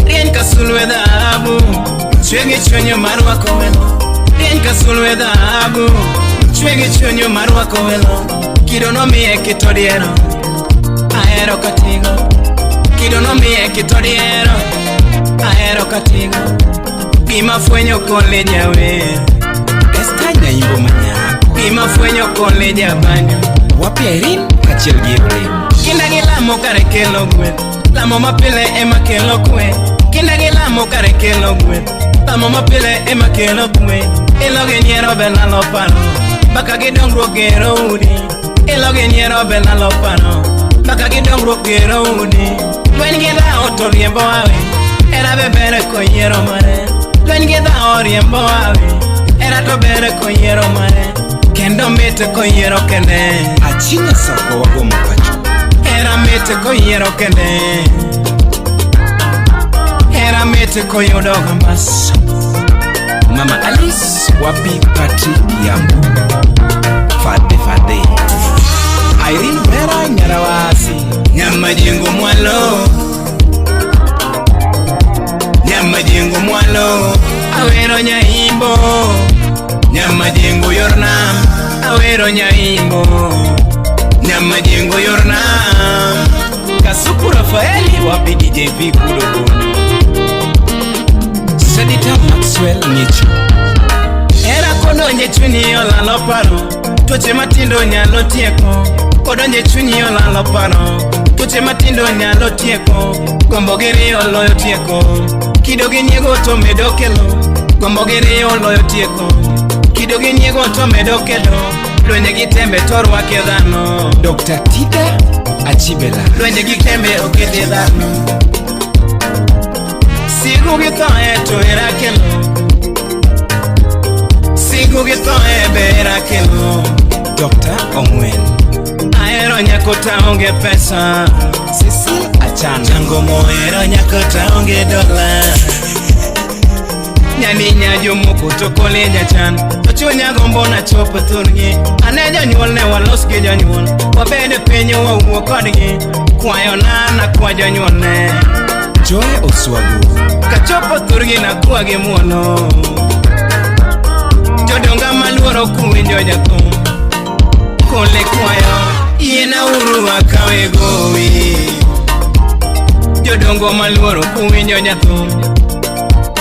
Rieny ka sulwe dhahabu Chwe gi chunyo marwako welo Rieny ka sulwe dhahabu Chwe gi chunyo marwako welo Kido nomiye kitodiero Ahero katigo Kido nomiye kitodiero Ahero katigo Gima fwenyo kole jawer Esther Nyaimbo manyako Gima fwenyo kole jabanjo Wapi Irene kaachiel gi Evelyn Kinda gi lamo kare kelo gweth Lamo mapile ema kelo kwe Kinda gi lamo kare kelo gweth Lamo mapile ema kelo kwe Ilo gi nyiero be lalo paro Mbaka gi dongruok gero udi Ilo gi nyiero be lalo paro Mbaka gi dongruok gero udi. Lweny gi dhawo to riembo awe. Era be ber koyiero mare. Lweny gi dhawo riembo awe. Era to ber koyiero mare. Kendo mit koyiero kende. Achinya sako wagomo pacho. Era mit koyiero kende. Era mit koyudo gambas. Mama Alice wapi Patrick Yambo. Fadhe fadhe. Irene Vera Nyarawasi. Nyamajengo mwalo. Nyamajengo mwalo. Awero nyaimbo. Nyamajengo yornam. Awero nyaimbo. Nyamajengo yornam. Kasuku Rafaeli wapi DJ V Kudogono. Senator Maxwell Ngicho. Era kodonje chunyi olalo paro. Tuoche matindo nyalo tieko. Kodonje chunyi olalo paro. Tuoche matindo nyalo tieko. Gombo gi riyo loyo tieko. Kido gi nyiego to medo kelo. Gombo gi riyo loyo tieko. Kido gi nyiego to medo kelo. Lwenje gi tembe to rwake dhano. Dr. Tida Achibela. Lwenje gi tembe okete dhano. Sigu gi thoe to era kelo. Sigu gi thoe be era kelo. Dr. Ongwen. Ahero nyako taonge pesa. Cecil Achana. Jango mohero nyako taonge dola. Nyani nyajomoko to kole jachan. To chunya gombo na chopo thurgi. Ane jonyuol ne walos gi jonyuol. Wabed piny wawuo kodgi. Kwayo na nakwa jonyuol ne. Joy Oswago. Kachopo thurgi nakwa gi muolo. Jodonga maluoro kuwinjo jathum. Kole kwayo yiena uru akawe gowi. Jodongo maluoro kuwinjo jathum.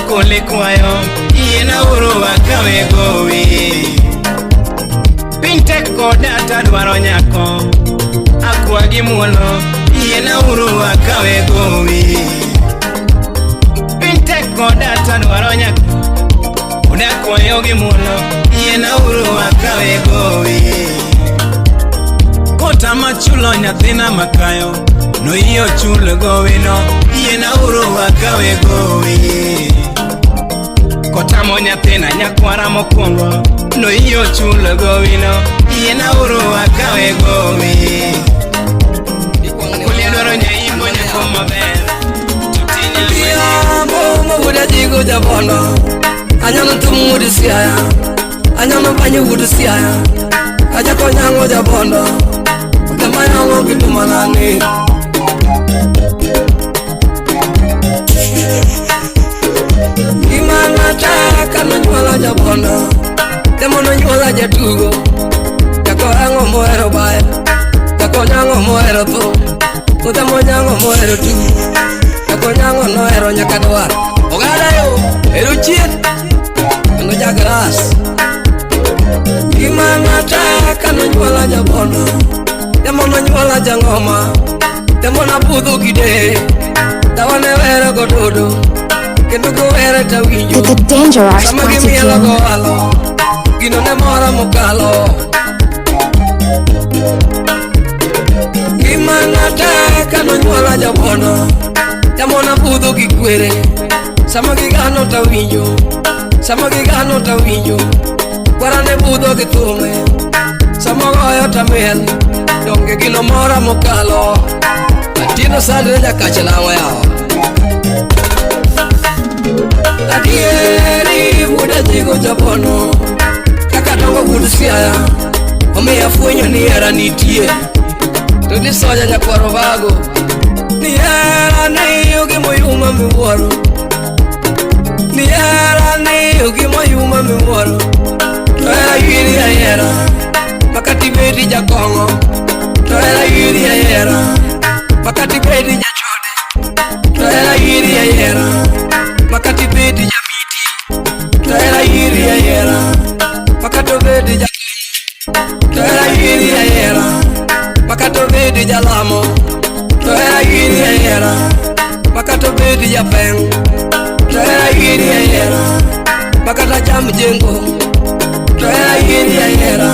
Kole kwayo yiena uru akawe gowi. Piny tek koda tadwaro nyako. Akwa gi muolo yiena uru akawe gowi. Piny tek koda tadwaro nyako. Oda kwayo gi muolo yiena uru akawe gowi. Kota machulo nyathina makayo. Noyie ochulo gowino. Yiena uru akawe gowi. Kotamo nyathina nyakwara mokwongo. Noyie ochulo gowino. Yiena uru akawe gowi. Kulia dwaro nyaimbo nyako maber. Yambo mawuda jigo jabono. Anyono tum wudu siaya. Anyono banyo wudu siaya. Ajako nyango jabono. Utamayango kitumanani. Imana taka no nyuola jabono. Temono nyuola jatugo. Jako ango mohero bayo. Jako nyango mohero tho. Utamo nyango mohero tugo. Jako nyango nohero nyaka dwar. Ogada yo, ero chien. Kendo jagras. Imana taka no nyuola jabono. Temono nyuola jangoma. Temono budho gide. Tawane wero gododo. Kendo gowere tawinjo. The dangerous Sama party gimielo king. goalo. Gino ne mora mokalo. Gimana taka no nyuola jabono. Tamona budho gi kwere. Sama gigano tawinjo. Sama gigano tawinjo. Kwara ne budho gi thume. Sama goyo tamiel. Donge gino mora mokalo. Atieno sandre nyakache lang'o yawa. Adieri wuoda jigo jabono. Kaka dongo wuod Siaya. Omiyo afwenyo ni hera nitie. To disoja nyakwaro vago. Ni hera ni gimoyuma miwuoro. Ni hera ni gimoyuma miwuoro. To hera ywiri ahera. Makati bedi jakong'o. To hera ywiri ahera. Makati bedi jachode. To hera ywiri ahera. Makati bedi jamiti. To hera ywiri ahera. Makati bedi jakong'o. To hera ywiri ahera. Makati bedi jalamo. To hera ywiri ahera. Makati bedi japeng'. To hera ywiri ahera. Makata cham jengo. To hera ywiri ahera.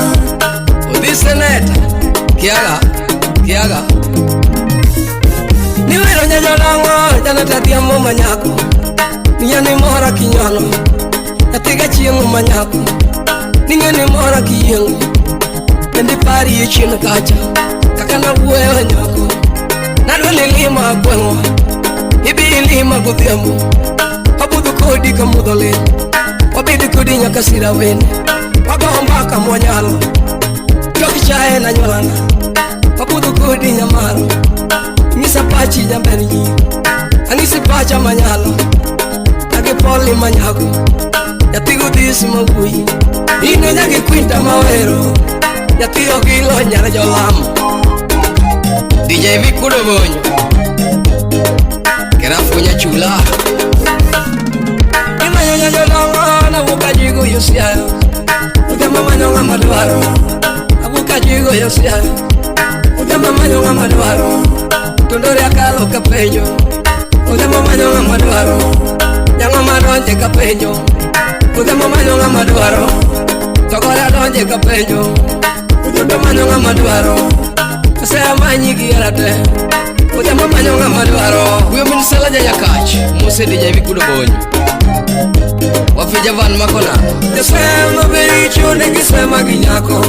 Odhi seneta. Kiaga, kiaga. Niwero nyajodongo janata dhiambo manyako. Niyani mora kinyono. Nyathi chiemo manyako. Ning'eni mora kiyiengo. Bende pari chien kacha. Kaka nawuoyo nyako. Nadwa ni lima gweng'wa. Ibi ilima godhiambo. Abudho kodi kamudho lil. Wabed kodi nyaka sira wende. Wago mbaka mwanyalo. Tok chae na nywolana. Wabudho kodi nyamaro. Nyisa pachi jaber nyi. Ang'isi pacha manyalo. Agi poli manyako. Nyathi godhisi mawuoyi. In e nyagi kwinta mawero. Nyathi ogilo nyar jolamo. DJ Vikudo Bonyo. Kerafunya chula. Imanyo nyajodongo nawuok ajigo yo Siaya. Odhiambo manyo ng'ama dwaro. Awuok ajigo yo Siaya. Odhiambo manyo ng'ama dwaro. Tondore akalo kapenjo. Odhiambo manyo ng'ama dwaro. Nyang'o madonje kapenjo. Odhiambo manyo ng'ama dwaro. Togora donje kapenjo. Odhiambo manyo ng'ama dwaro. Oseamanyi gi hera te. Odhiambo manyo ng'ama dwaro. Huyo minisala janyakach. Mose DJ Vikudo Bonyo. Wafija van makona. Josemo giricho ne gisema gi nyako.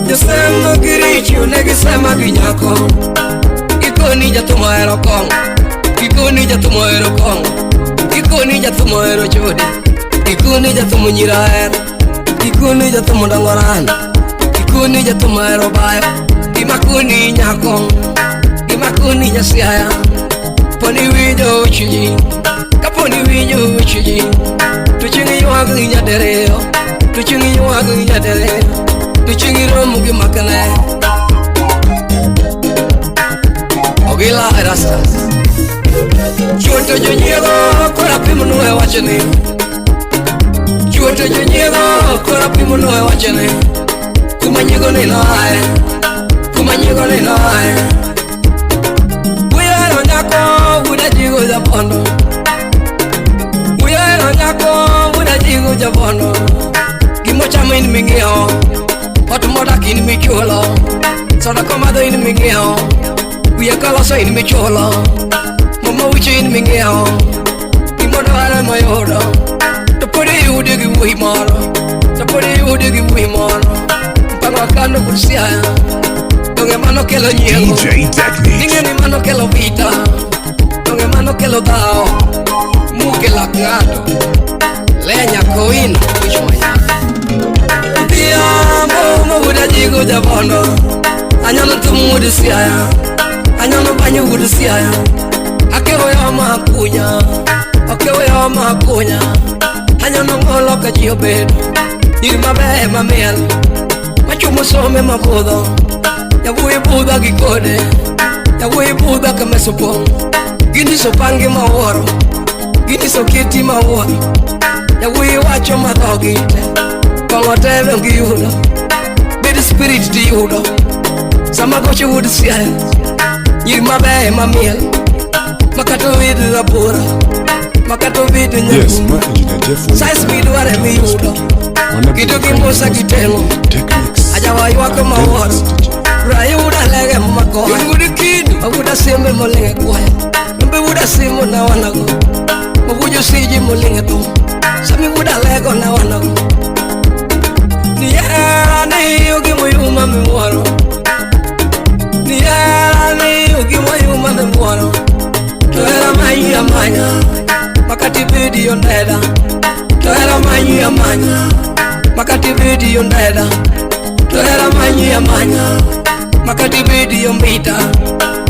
Josemo giricho ne gisema gi nyako. Gikoni jathum ohero kong'o. Gikoni jathum ohero kong'o. Gikoni jathum ohero chode. Gikoni jathum nyiri ohero. Gikoni jathum dongo randa. Gikoni jathum ohero bayo. Gima koni nyako. Gima koni nyasiaya. Poni winjo weche ji. Kaponi winjo weche ji. To chieng' ywak gi nyadiriyo. To chieng' ywak gi nyadiriyo. To chieng' romo gi makne. Ogila Erastus. Chuoto jonyiego koro apimonu e wachni. Chuoto jonyiego koro apimonu e wachni. Kuma nyiego ni noae. Kuma nyiego ni noae. Uyero nyako wuda jigo jabondo. Uyero nyako wuda jigo jabondo. Gimochamo in ming'iewo. Ot modak in michulo. Soda komadho in ming'iewo. Wiye koloso in michulo. Mama wicho in ming'iewo. Gimodwaro mayudo. To pod iyude gi wuoyi moro. To pod iyude gi wuoyi moro. Mpango akano kod Siaya. Donge mano kelo nyiego. DJ Techniques. Ing'e ni mano kelo vita. Donge mano kelo dhawo. Muke lak ng'ato. Lenya kowino wich manyako. Odhiambo mowuod ajigo jabondo. Anyono thum wuod Siaya. Anyono banyo wuod Siaya. Akewo yo makunya. Akewo yo makunya. Anyono ng'olo ka ji obedo. Nyiri mabeyo mamiel. Machumo some mabudho. Yawuoyi budho gi kode. Yawuoyi budho ka mesa opong'. Ginyiso pangi mawuoro. Ginyiso kiti mawuoro. Yawuoyi wacho ma dhogi te. Kong'o te be giyudo. Bed spirit tiyudo. Sama gocho wuod Siaya. Nyiri mabeyo mamiel. Makata owid rabora. Makata owid Yes, nyakumba. ma Engineer Jeff Size midwaro emiyudo. Wane Gido budho gi kaendi Musa mos gi teng'o. Techniques. Ajawa ywak mawuoro. Rayuda lege makoya. Wuod Kinu. Awuda simbe moling' e kwaya. Mbe wuda simo na wanago. Mawujo siji moling' e thum. Sami wuda lego na wanago. Nihera ni ogimoyuma miwuoro. Nihera ni ogimoyuma miwuoro. To hera manyi amanya. Makati bedi ondeda. To hera manyi amanya. Makati bedi ondeda. To hera manyi amanya. Makati bedi ombita.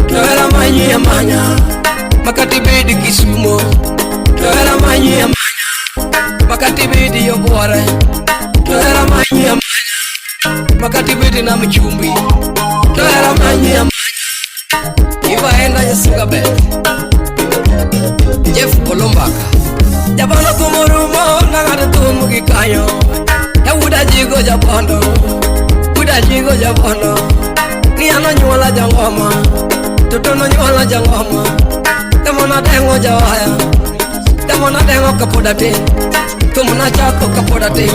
To hera manyi amanya. Makati bedi Kisumo. To hera manyi amanya. Makati bedi Ogwore. To hera manyi amanya. Makati bedi Nam Chumbi. To hera manyi amanya. Ivaenda Nyasuga Bell. Jeff Olombaka. Jabondo thum orumo nang'ado thum gi kanyo. Yawuoda jigo jabondo. Wuoda jigo jabondo. Ni an onyuola jang'oma. Toto nonyuola jang'oma. Temo nadeng'o jawaya. Temo nadeng'o kapod atin. Thum nachako kapod atin.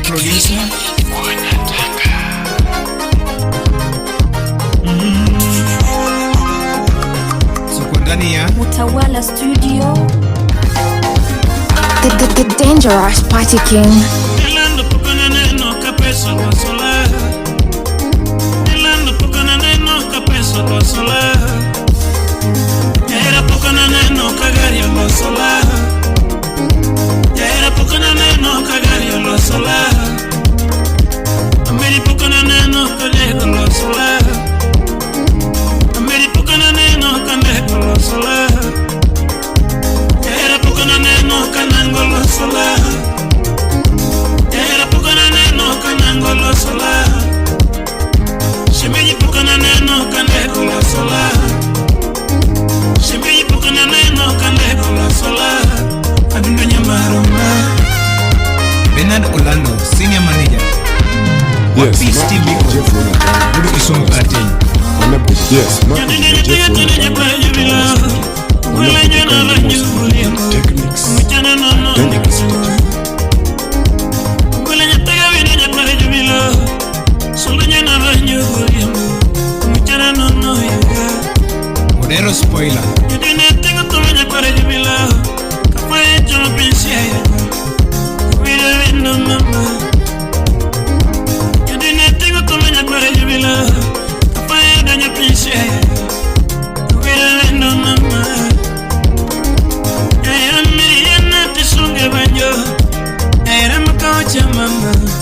Producer. Utawala Studio. The Dangerous Party King. Nilando pokona neno kapeso losola. Nilando pokona neno kapeso losola. Era pokona neno kagari losola. Era pokona neno kagari losola. Ameri pokona neno kagari losola. Ameri pokona neno kagari losola. Era pokona neno kanango losola. Era pokona neno kanango losola. Shemeji pokona neno kaneko losola. Shemeji pokona neno kaneko losola. Adundo nyamaroma. Bernard Orlando, Senior Manager. Yes, Wapi ma Steve Engineer Biko. Jeff Wonyatanga. Budu Kisumu Karteny. Wane budho. Yes, ma Engineer Jeff Wonyatanga. Utawala Studio. Wane budho kaendi mos gi DJ Techniques. Dangerous DJ. Odero Spoiler.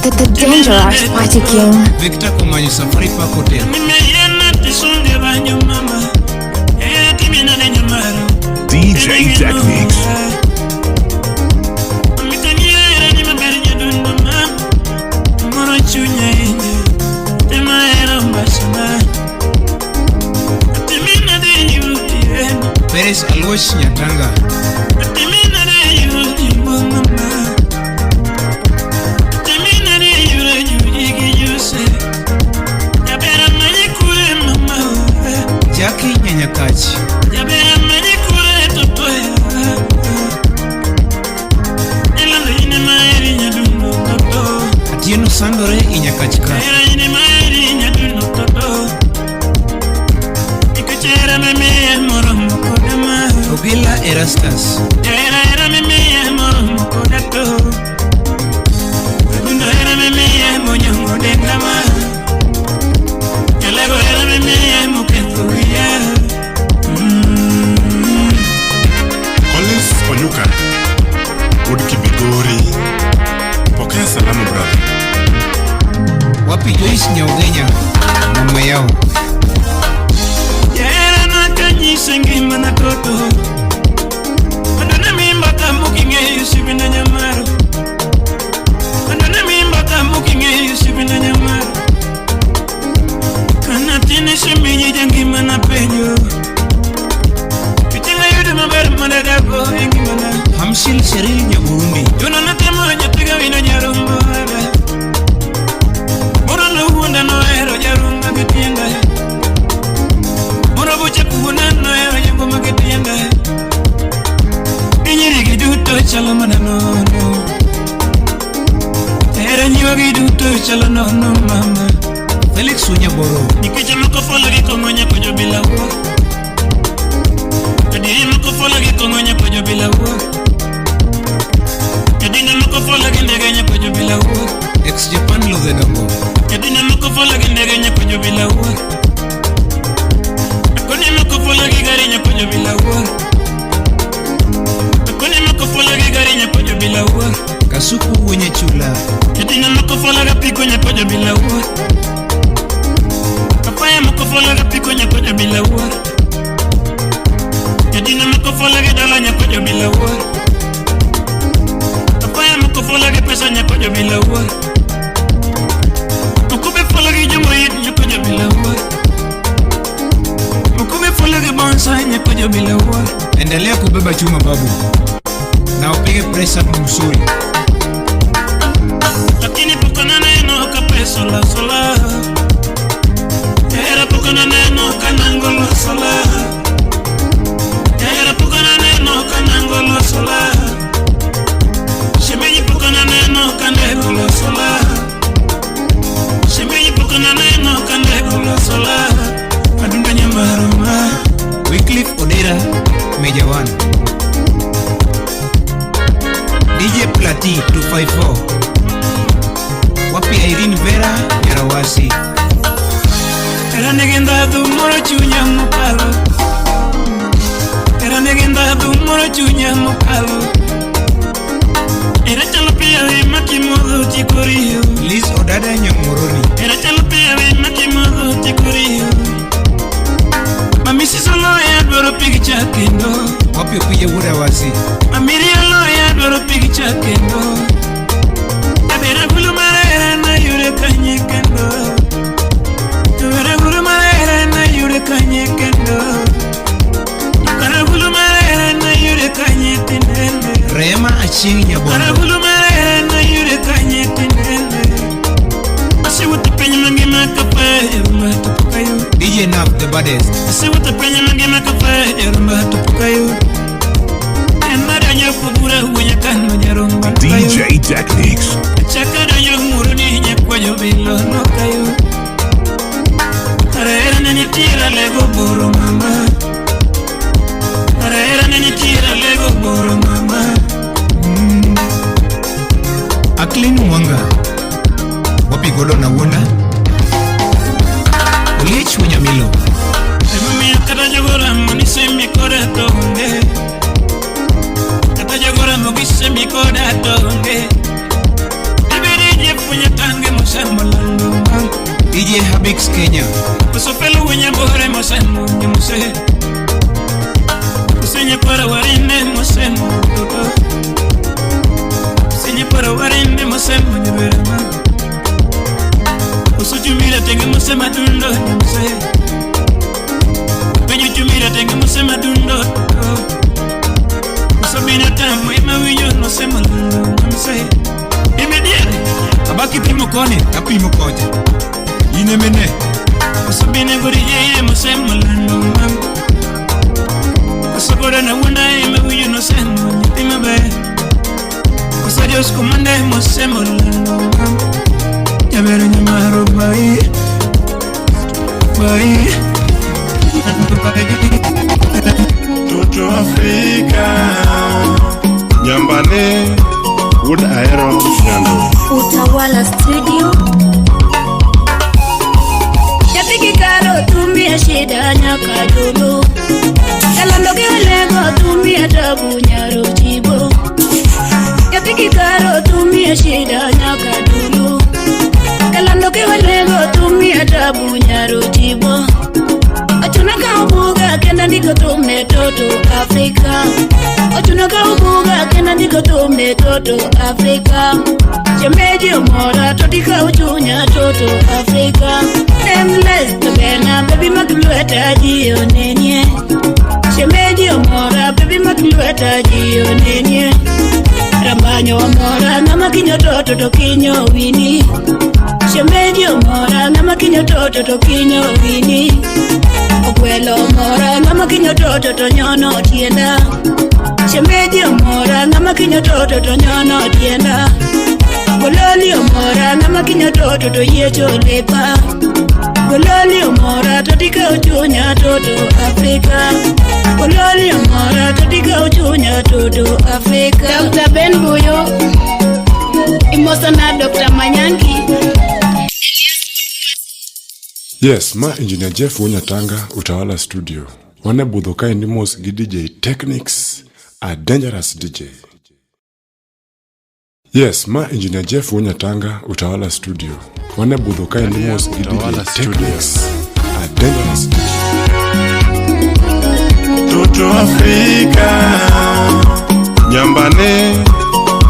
The Dangerous Party King. Victor Komanyo Safari Park Hotel. DJ Techniques. Perez Alosh Nyatanga. Jackie Nyanyakachi. Atieno Sandore Inyakachka. Ogila Erastus. Collins Onyuka. Wuod Kibigori. Pokea salamu brother. Wapi Joyce Nyaugenya. Mama yao. Hamsil Sheril Nyaburundi. Felix Unyaboro. Ex Japan Lodhe Dongo. Kasuku wenye chula. Endelea kubeba chuma babu, na upige press up mzuri. Lakini pokona neno kapeso la sola. Era pokona neno kanango la sola. Era pokona neno kanango la sola. Shemeji pokona neno kanango la sola. Shemeji pokona neno kanango la sola. Adunda nyamaroma. Wycliffe Odera, Meja T 254. Wapi Irene Vera Yarawasi. Era negenda du moro chunya mokalo. Era negenda du moro chunya mokalo. Era chalo pia we makimodo chikorio. Liz Odada Nyamoroni. Era chalo pia we makimodo chikorio. Mami sisolo ya dwaro picture kendo. Wapi opije wuda wasi. Mami riolo ya dwaro picture kendo. Abera gulu marera na yure kanye kendo. Abera gulu marera na yure kanye kendo. Kara gulu marera na yure kanye tinende. Rema Achieng Nyabondo. Kara gulu marera na yure kanye tinende. Asiwuoth piny mangima kapayo ma to pok ayudo. DJ Naf the baddest. Asiwuotho piny mangima kapayo ma to pok ayudo. En madonjo kubura wuonya kano nyaromba DJ Techniques. Chaka donjo muruni nyakwajo bilo nokayudo. Kara hera ne nitiere alego boro mama. Kara hera ne nitiere alego boro mama. Aklin Mwanga. Wapi godo na wuonda. Oliech Wunyamilo. Emomiyo kata jogoramo ni semi koda to onge. Kata jogoramo gi semi koda to onge. Ibedi jepuonjo tange mosemo lando ma. DJ Habix Kenya. Koso pelo wunyambore mosemo nyamuse. Koso nyakwara warinde mosemo toto. Koso nyakwara warinde mosemo nyaberema. Koso chumira tenge mosema dundo nyamuse. Penyo chumira tenge mosema dundo. Koso bina tamu ema winyo nosemo lando nyamuse. Imediere. Abaki pimo koni, apimo kocha. Ine mene. Koso bina gorije mosemo lando mam. Koso goda na wunda ema winyo nosemo nyathi maber. Koso jos kumande mosemo lando mam. Nyabero nyamaro bai. Bai. Toto Afrika. Nyambane Wuod Ahero Nyando. Utawala Studio. Nyathi karo tumia shida nyaka dolo. Kalando gi olego tumia tabu nyaro chibo. Nyathi karo tumia shida nyaka dolo. Kalando gi olego tumia tabu nyaro chibo. Ochuna ka obuga kenda ndiko thum ne toto Afrika. Ochuna ka obuga kenda ndiko thum ne toto Afrika. Shemeji omora to dikaw chunya toto Afrika. Nameless to bena baby mak lweta ji onenie. Shemeji omora baby mak lweta ji onenie. Rambanyo omora ng'ama kinyo toto to kinyo wini. Shemeji omora ng'ama kinyo toto to kinyo wini. Ogwelo omora ng'ama kinyo toto to nyono tienda. Shemeji omora ng'ama kinyo toto to nyono tienda. Gololi omora ng'ama kinyo toto to yiecho lepa. Gololi omora to dikaw chunya toto Afrika. Gololi omora to dikaw chunya toto Afrika. Dr. Ben Buyo Imosana Dr. Manyangi. Yes, ma Engineer Jeff Wunyatanga, Utawala Studio. Wane budho kaendi mos gi DJ Techniques, a dangerous DJ. Yes, ma Engineer Jeff Wunyatanga, Utawala Studio. Wane budho kaendi mos gi DJ Techniques, a dangerous DJ. Toto Afrika. Nyambane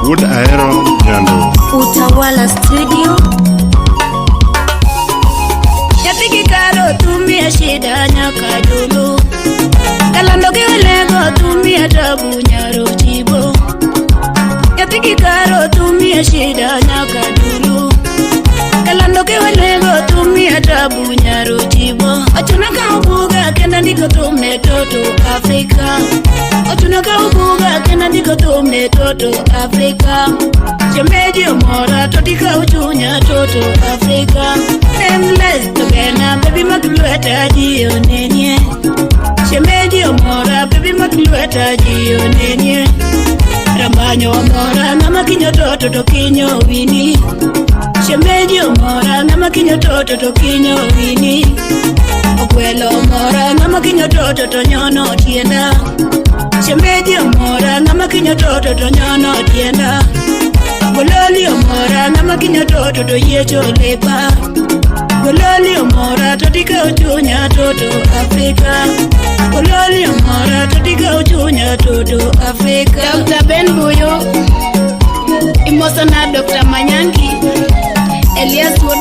Wuod Ahero Nyando. Utawala Studio. Nyathi karo tumia shida nyaka dolo. Kalando gi olego tumia tabu nyaro chibo. Nyathi karo tumia shida nyaka dolo. Kalando gi olego tumia tabu nyaro chibo. Ochuna ka obuga kenda ndiko thum ne toto Afrika. Ochuna ka obuga kenda ndiko ndiko thum ne Toto Afrika. Shemeji omora to dikaw chunya Toto Afrika. Nameless to berna baby mak lweta ji onenie. Shemeji omora baby mak lweta ji onenie. Rambanyo omora ng'ama kinyo toto to kinyo wini. Shemeji omora ng'ama kinyo toto to kinyo wini. Ogwelo omora ng'ama kinyo toto to nyono tienda. Shemeji omora ng'ama kinyo toto to nyono tienda. Gololi omora ng'ama kinyo toto to yiecho lepa. Gololi omora to dikaw chunya Toto Afrika. Gololi omora to dikaw chunya Toto Afrika. Dr. Ben Buyo imosona Dr. Manyangi, Elias Wuod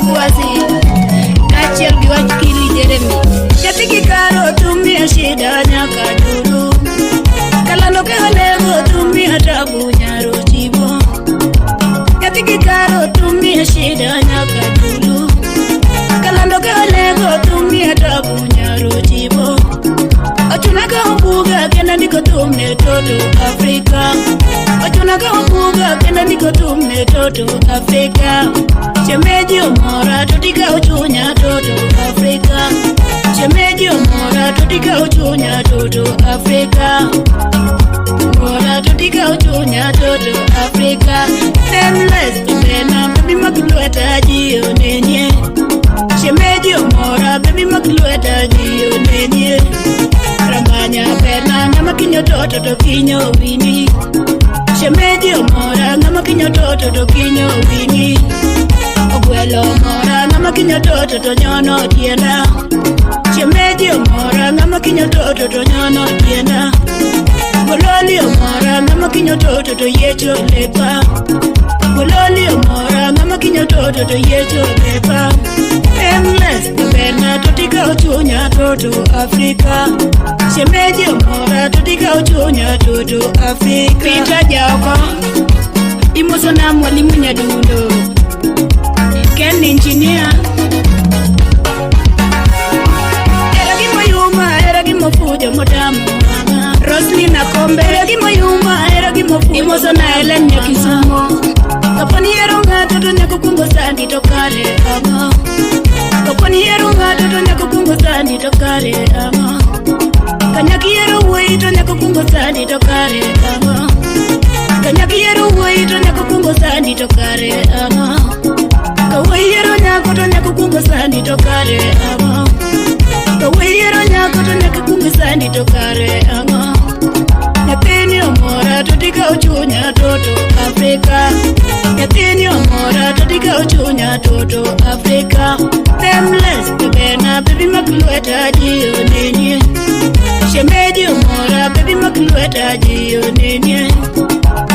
kaachiel gi wach Kili Jeremy. Nyathi kikaro tumia shida nyaka dulu. Kalando ke olego tumia tabu nyaro chibo. Nyathi kikaro tumia shida nyaka dulu. Kalando ke olego tumia tabu nyaro chibo. Ochuna ka ombuga kendo ndiko thum ne Toto Afrika. Ochuna ka ombuga kendo ndiko thum ne Toto Afrika. Shemeji omora to dikaw chunya Toto Afrika. Shemeji omora to dikaw chunya Toto Afrika. Omora to dikaw chunya Toto Afrika. Nameless to berna baby mak lweta ji onenie. Shemeji omora baby mak lweta ji onenie. Rambanya berna ng'ama kinyo toto to kinyo wini. Shemeji omora ng'ama kinyo toto to kinyo wini. Ogwelo omora ng'ama kinyo toto to nyono tienda. Shemeji omora ng'ama kinyo toto to nyono tienda. Gololi omora ng'ama kinyo toto to yiecho lepa. Gololi omora ng'ama kinyo toto to yiecho lepa. Nameless to berna to dikaw chunya Toto Afrika. Shemeji omora to dikaw chunya Toto Afrika. Peter Jaoko imosona Mwalimu Nyadundo, Ken Engineer. Era gimoyuma era gimofujo motamo wang'a. Roslyn Akombe Era gimoyuma era gimofujo imosona Helen Nyakisumo. Kaponi yiero ng'ato to nyaka kuongo sandi to kare ang'o. Kaponi yiero ng'ato to nyaka kuongo sandi to kare ang'o. Kanyaki yiero wuoyi to nyaka kuongo sandi to kare ang'o. Kanyaki yiero wuoyi to nyaka kuongo sandi to kare ang'o. Ka wuoyi yiero nyako to nyaka kuongo sandi to kare ang'o. Ka wuoyi yiero nyako to nyaka kuongo sandi to kare ang'o. Nyathini omora to dikaw chunya Toto Afrika. Nyathini omora to dikaw chunya Toto Afrika. Nameless to berna baby mak lweta ji onenie. Shemeji omora baby mak lweta ji onenie.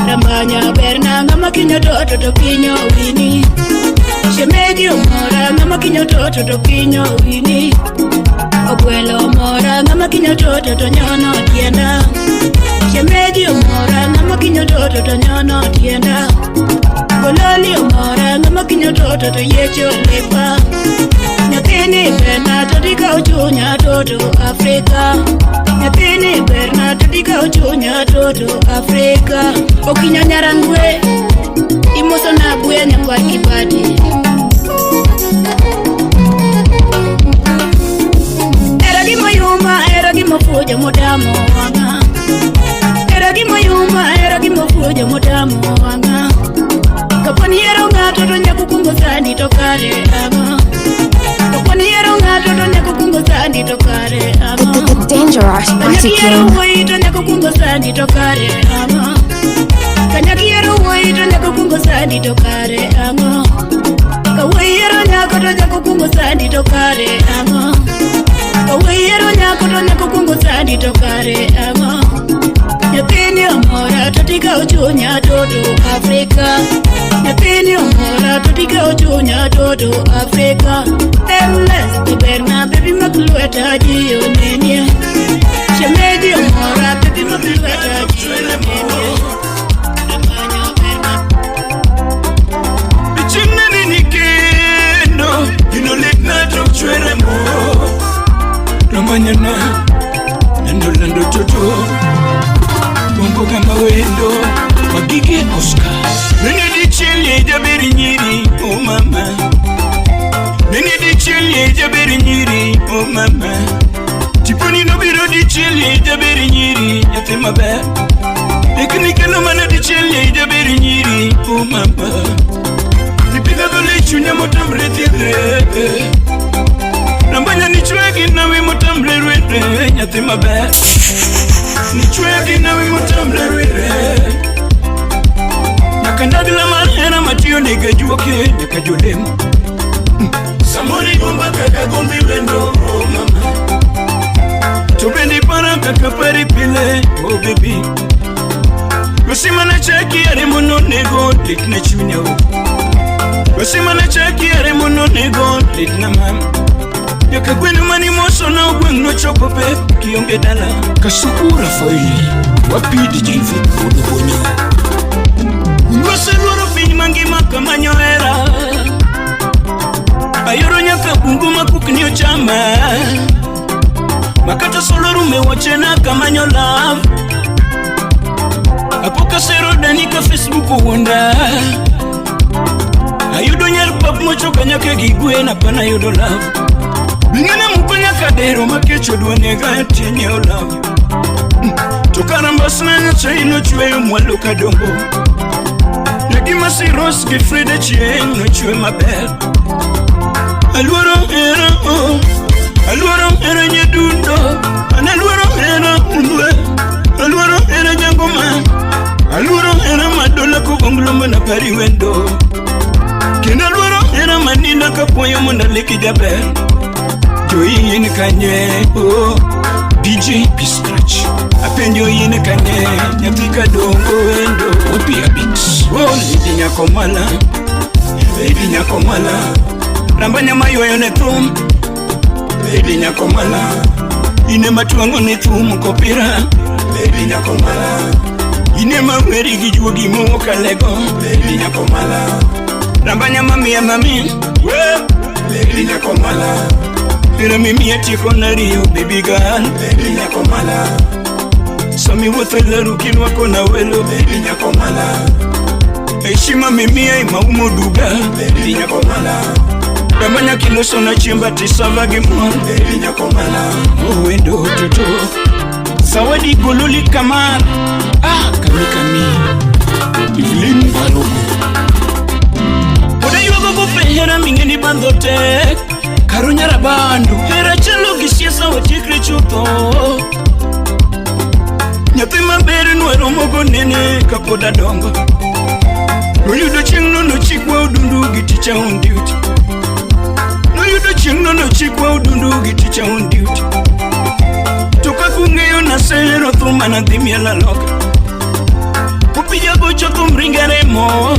Rambanya berna ng'ama kinyo toto to kinyo wini. Shemeji omora ng'ama kinyo toto to kinyo wini. Ogwelo omora ng'ama kinyo toto to nyono tienda. Shemeji omora ng'ama kinyo toto to nyono tienda. Gololi omora ng'ama kinyo toto to yiecho lepa. Nyathini berna to dikaw chunya Toto Afrika. Nyathini berna to dikaw chunya Toto Afrika. Okinyo Nyarangwe imosona Abuya nyakwar Kibati. Era gimoyuma era gimofujo motamo wang'a. Era gimoyuma era gimofujo motamo wang'a. Kaponi yiero ng'ato to nyaka kuongo sandi to kare ang'o. Kaponi yiero ng'ato to nyaka kuongo sandi to kare ang'o. The dangerous party Kanyaki yiero king. wuoyi to nyaka kuongo sandi to kare ang'o. Kanyaki yiero wuoyi to nyaka kuongo sandi to kare ang'o. Ka wuoyi yiero nyako to nyaka kuongo sandi to kare ang'o. Ka wuoyi yiero nyako to nyaka kuongo sandi to kare ang'o. Nyathini omora to dikaw chunya Toto Afrika. Nyathini omora to dikaw chunya Toto Afrika. Nameless to berna baby mak lweta ji onenie. Shemeji omora baby mak lweta ji onenie. Rambanyo berna. Bichimneni nikendo Inoletna to chwere mo Rambanyana lando lando toto Bongo kama wendo Oscar. Nene dichiel ye jaber nyiri, oh mama. Nene dichiel ye jaber nyiri, oh mama. Tiponi nobiro dichiel ye jaber nyiri, nyathi maber. Lekni kelo mana dichiel ye jaber nyiri, oh mama. Ipidho dhole chunya motamre thiedhre. Nambanya nichwe gi nawi motamre rwere, nyathi maber. Nichwe gi nawi motamre rwere. Nyaka ndagla mar hera matiyo nega juoke nyaka jolemo. Samori gomba kaka gombi wendo, oh mama. To bende para kaka pari pile, oh baby. Gosimana chaki aremo nonego lit na chunya o. Gosimana chaki aremo nonego lit na mama. Nyaka gweno mani moso na ogweng' nochopo pep kionge dala. Kasuku Rafaeli, wapi DJ Vic Odobonyo. Waseluoro piny mangima kamanyo hera. Ayoro nyaka bungu makukni ochama. Makata solo rume wachena kamanyo love. Apoka sero dani ka Facebook owuonda. Ayudo nyar pap mochoka nyaka gi gwen apana yudo love. Bing'ana muko nyaka dero makech odwa nega tinyiewo love. To kara mbasna nyachae nochweyo mwalo kadongo. Negima si Rose gi Frida chieng' nochwe maber. Aluoro hera oh, aluoro hera nyadundo, an aluoro hera undwe, aluoro hera jangoma, aluoro hera madola kogonglo mana pari wendo. Kendo aluoro hera maninda kapuoyo mondo aleki jaber. Joyi in kanye oh, DJ P Scratch. Apenjo in kanye nyathi kadongo wendo. Wapi Abix. Oh, Lady nyako mala, Lady nyako mala, ramba nyama ywayo ne thum. Lady nyako mala, ine matwang'o ne thum kopira. Lady nyako mala, ine maweri gi juogi mowuok alego. Lady nyako mala, ramba nyama miya mami. We, Lady nyako mala, Hera mimiya tieko nariyo baby girl. Lady nyako mala, sami wuotho e laru kinwako na welo. Lady nyako mala, heshima mimiya imaumo duga. Lady nyako mala, Ramanya kiloso na chiemba tisava gi mor. Lady nyako mala, owendo toto. Zawadi gololi kamar. Ah, kami kami. Evelyn Barogo. Oda ywago gope hera ming'eni bandho tek. Karo Nyarabandu. Hera chalo gi siasa watiekre chutho. Nyathi maber nwaromogo nene kapod adongo. Noyudo chieng'no nochikwa odundu gi teacher on duty. Noyudo chieng'no nochikwa odundu gi teacher on duty. To kaka ung'eyo nasehero thum manadhi miel aloka. Opija gocho thum ringa remo.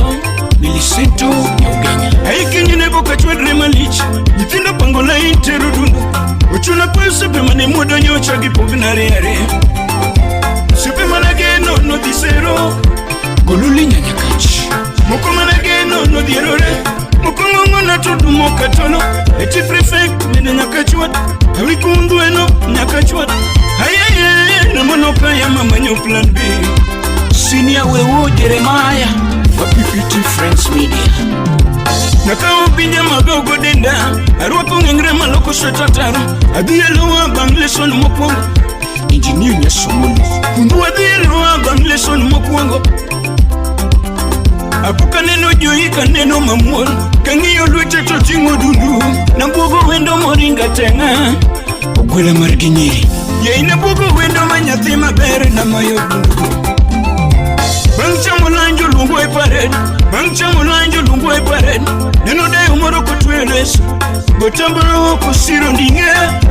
Milicento Nyaugenya. Aikinyne boka chwedre malich. Nyithindo pango lain tero dundo. Ochuna kwayo osiepe mane muodo nyocha gi pogna ariyo ariyo. Osiepe manageno nodhi sero. Goluli Nyanyakach. Moko manageno nodhierore. Moko ng'ong'ona to dumo katono. Eti prefect bende nyaka chwad. Awi kundweno nyaka chwad. Ayeye namono kaya mamanyo plan B. Senior Wewo Jeremiah. Wapi PT Friends Media. Nakawo pinje magogo denda. Arwako ng'engre maloko sweta taro. Adhi e lowa bang' lesson mokwongo. Engineer Nyasomolo. Kundu adhi e lowa bang' lesson mokwongo. Apo kaneno joyi kaneno mamuol. Kang'iyo lwete to ting'o dundu. Nabuogo wendo moringa teng'a. Ogwela mar gi nyiri. Yei nabuogo wendo ma nyathi maber namayo dundu. Bang' chamo lanjo luongo e parade. Bang' chamo lanjo luongo e parade. Neno dayo moro kotweyo leso. Gotambaro kosiro nding'e.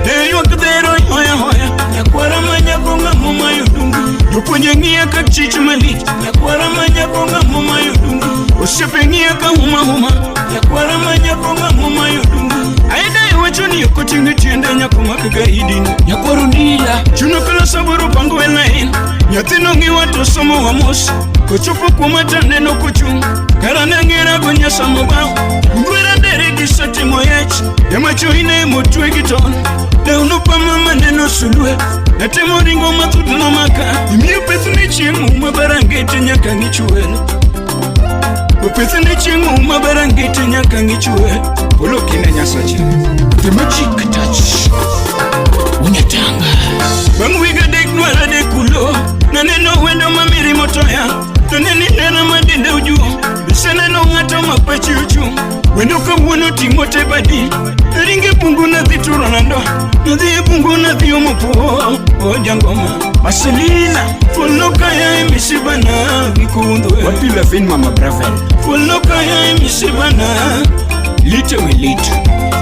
Ne ywak dhero hoya hoya. Nyakwara ma nyako ng'amo mayo dundu. Jopuonje ng'iya ka chich malich. Nyakwara ma nyako ng'amo mayo dundu. Osiepe ng'iya ka huma huma. Nyakwara ma nyako ng'amo mayo dundu. Aedayo wacho ni ok oting'e tiende nyako mak gaidi. Nyakwaro Ndila. Chuno kala saboro pango e lain. Nyathino ng'iwa to somo wa mos. Kochopo kuoma taneno kochung'. Kara nang'era go nyasa mobao. Ngwera dere gi setimo yech. Jamacho ine motwe gi tol. Lewno pama maneno sulwe. Natemo ringo mathuth nomaka. Imiyo pethni chiemo mabarangete nyaka ng'ich welo. Opethne chieng' maber angite nyaka ng'ichwe. Polo kine Nyasache. The magic touch. Unyatanga. Bang' wiga adek dwar adek kulo. Naneno wendo ma mirima otoya. To ne ni nera ma dende ojuo. Biseneno ng'ato ma pache ochung'. Wendo kawuono ting'o te badi. Ringe bungu nadhi turo nando. Nadhi e bungu nadhi omo po. O jangoma. Marcelina. Fulo kaya e misibana. Gikundwe. Wapi Levin Mama Bravel? Fulo kaya e misibana. Lito we lito.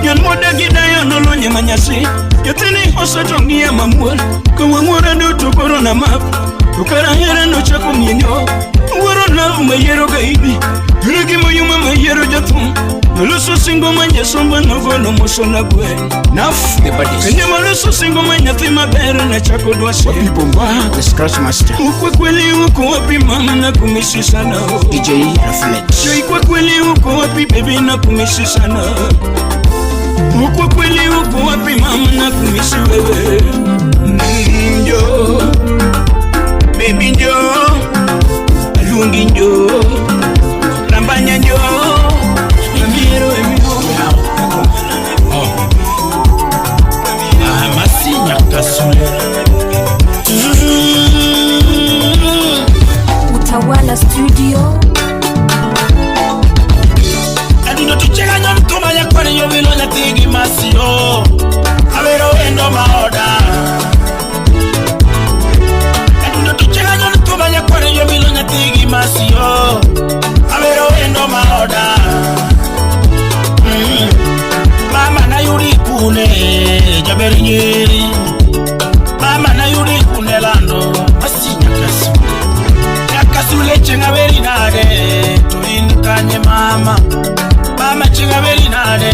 Nyan modagi dayo nolonye manyasi. Nyathini oseto ng'iya mamuol. Kawang'ora duto koro na map. To kara hera nochako mienyo. Wuoro love mayiero gaidi. Yure gi moyuma mayiero jathum. Noloso singo ma nyasomba nogolo moso na gwe. Naf the baddest. Kendo maloso singo ma nyathi maber nachako dwasi. Wapi Bomba the Scratch Master? Ukwe kweli uko wapi mama na kumisi sana. DJ Reflex. Joi kwa kweli uko wapi baby na kumisi sana. Uko kweli uko wapi mama na kumisi wewe. Njo baby njo alungi njo rambanya njo namiero emiho. Oh. Amasi Nyakasule. Utawala Studio. Adundo tuchega nyamtuma nyakware nyobilo nyatigi masio. Awero wendo maoda. Adundo tuchega nyamtuma nyakware nyobilo nyatigi masio. Awero wendo maoda. Mama na yuri kune jaberi nyeri. Mama na yuri kune lando masi nyakasu. Nyakasule chenga beri nade to inkanye mama. Mama chenga beri nade.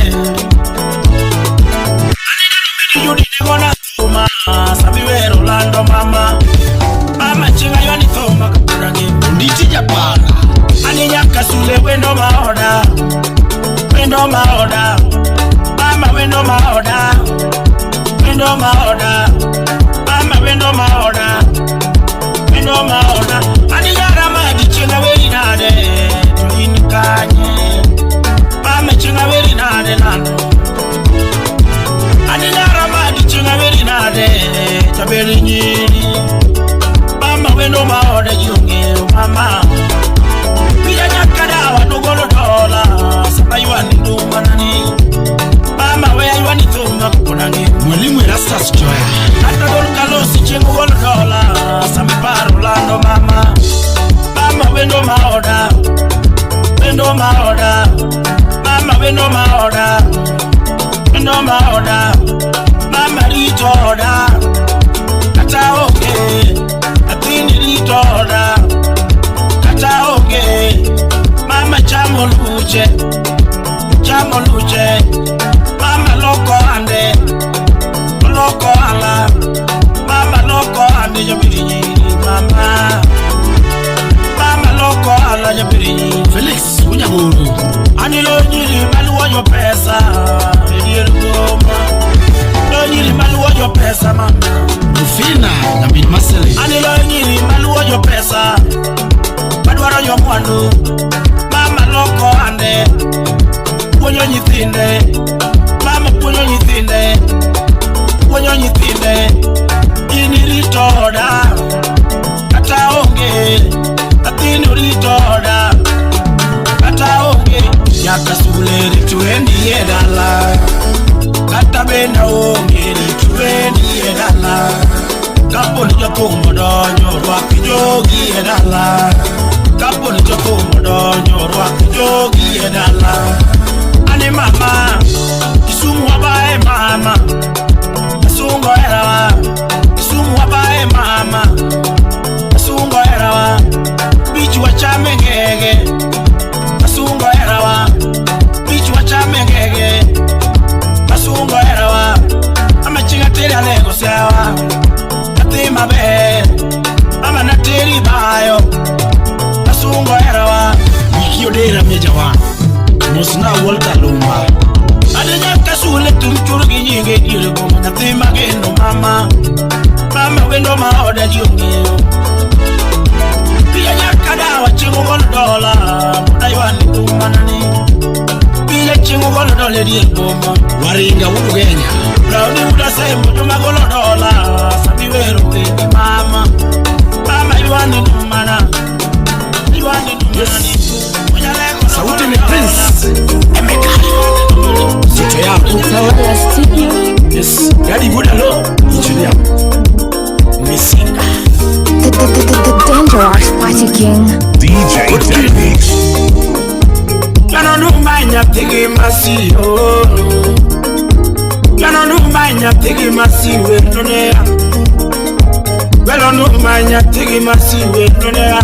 Yuri gona tuma sabiwero lando mama. Mama chenga yoni toma kapurange nditi japana. Ani nyakasule wendo maoda. Wendo maoda. Mama wendo maoda. Wendo maoda. Mama wendo maoda. Wendo maoda. Ani nyara maji chenga weri nade to inkanye. Mama chenga weri nade lando. Ani nyara maji chenga weri nade taberi nyiri. Mama wendo maoda junge mama. Pia nyakada wanugolo dola sabaywa ni nduma nani. Mama we aywani tuma kuponange. Mwalimu Erastus Joya. Ata dol kalosi chengo golo dola samiparo lando mama. Mama wendo maoda. Wendo maoda. Mama wendo maoda. Wendo maoda. Mama rito oda. Kata oge. Atini rito oda. Kata oge. Mama chamo luche. Chamo luche. Mama loko ande. Loko ala. Mama loko ande jabiri mama. Mama loko ala jabiri. Felix Unyaguru. Ani lo nyiri maluwa yo pesa. Edier goma. Lo nyiri maluwa yo pesa mama. Rufina na Bin Marcel. Ani lo nyiri maluwa yo pesa. Madwaro yo mwandu. Mama loko ande. Puonjo nyithinde. Mama puonjo nyithinde. Puonjo nyithinde. In irito oda. Kata onge. Athini orito oda. Kata onge. Nyakasule rituendi e dala. Kata benda onge rituendi e dala. Kapo ni jothum odonjo rwak jogi e dala. Kapo ni jothum odonjo rwak jogi e dala. Ani mama, Kisumu wabae mama. Asungo erawa. Kisumu wabae mama. Asungo erawa. Bichi wachame ngege. Asungo erawa. Bichi wachame ngege. Asungo erawa. Amachinga teri alego sewa. Ati mabe. Mama na teri bayo. Asungo erawa. Wiki odera mejawa. Mosna Walter Lumba. Ade nyakasule tumchuru gi nyinge dire goma nyathi mageno mama. Mama wendo maoda ji ong'eyo. Pia nyakadawa chieng' ogolo dola. Mondo aywani dier boma. Waringa wuod Ugenya. Browni wuda sembo to magolo dola. Sami wero wendi mama. Mama iwani numana. Iwani numana. Yes. Sauti ni Prince Emeka. Sito yako. Utawala Studio. Yes. Daddy Budalo, engineer. Misinga. The Dangerous Party King. DJ Techniques. Yano numanya tigi masiyo. Yano numanya tigi masiwe nonea. Welo numanya tigi masiwe nonea.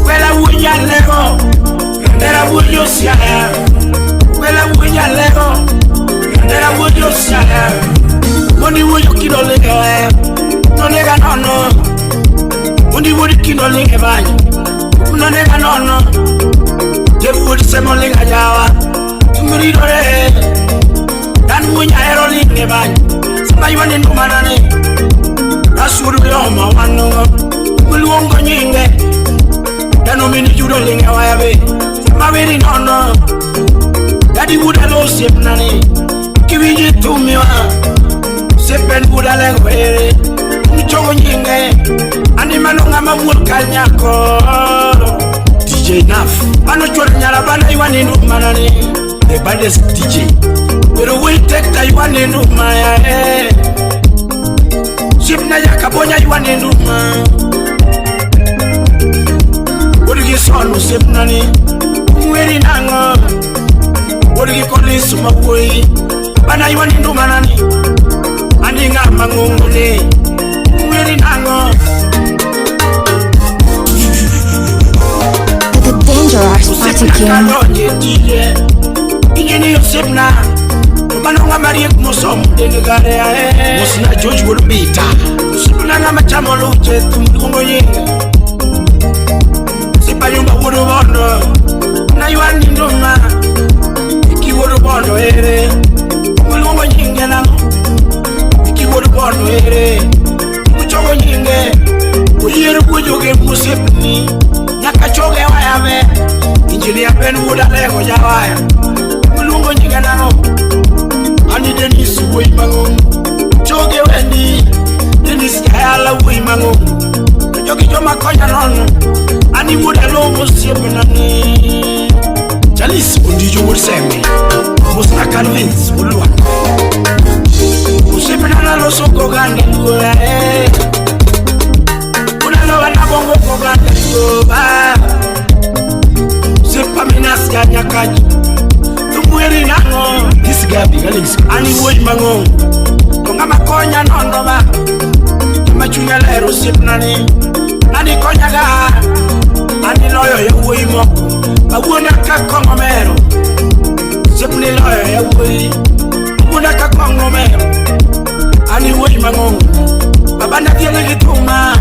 Wela wunya lego, ndera wuyo siaya. Wela wunya lego, ndera wuyo siaya. Moni wuyo kidole gae, nonega nono. Moni wuyo kidole gae, nonega nono. Jebu semo linga jawa, tumuri dore. Dan wunya ero linge bany, sama yuane numanane. Asuru yoma wano, muluongo nyinge. Dano mini judo linge wayabe, sama wiri nono. Daddy wuda lo sepnane, kiwiji tumiwa. Sepen wuda lengwe, mchogo nyinge. Andi manonga mawul kanyako. DJ Naf. Mano chwar nyara bana iwani numanane. The baddest DJ. Pero we take ta iwani numaya eh. Sipna yakabonya iwani numa. Origi sonu sipnani. Mweri nango. Origi kolisu mawui. Bana iwani numanani. Andi ngama ngungune. Mweri nango. The Dangerous Party King. Ingeni yosepna. Manonga marie musom dengare ae. Musina George Wolubita. Sipna ngama chamo luche tumulungo yinga. Sipa yumba wudu bondo. Na yuani nduma. Iki wudu bondo ere. Mulungo yinga na. Iki wudu bondo ere. Muchogo yinge. Uyiru kujuge musepni. Nakachoge wayabe. Engineer Ben wuda lego jawaya. Mulungo yinga na. Ani Dennis woi mango. Choge wendi. Dennis jayala woi mango. Jogi joma konya nono. Ani wuda lomo siepnani. Chalice Ondijo Wulseme. Musna Calvins Ulwa. Usipnana loso koganda luo eh. Unalo wana bongo koganda luo ba. Sipa minas kanyakaji. Tumweri nango. This guy be Alex. Ani woi mango. Tonga makonya nondo ba. Machunya lero sipnani. Nani konya ga. Ani loyo ya woi mo. Awuona ka kongo mero. Sipni loyo ya woi. Awuona ka kongo mero. Ani woi mango. Baba na tiele gituma.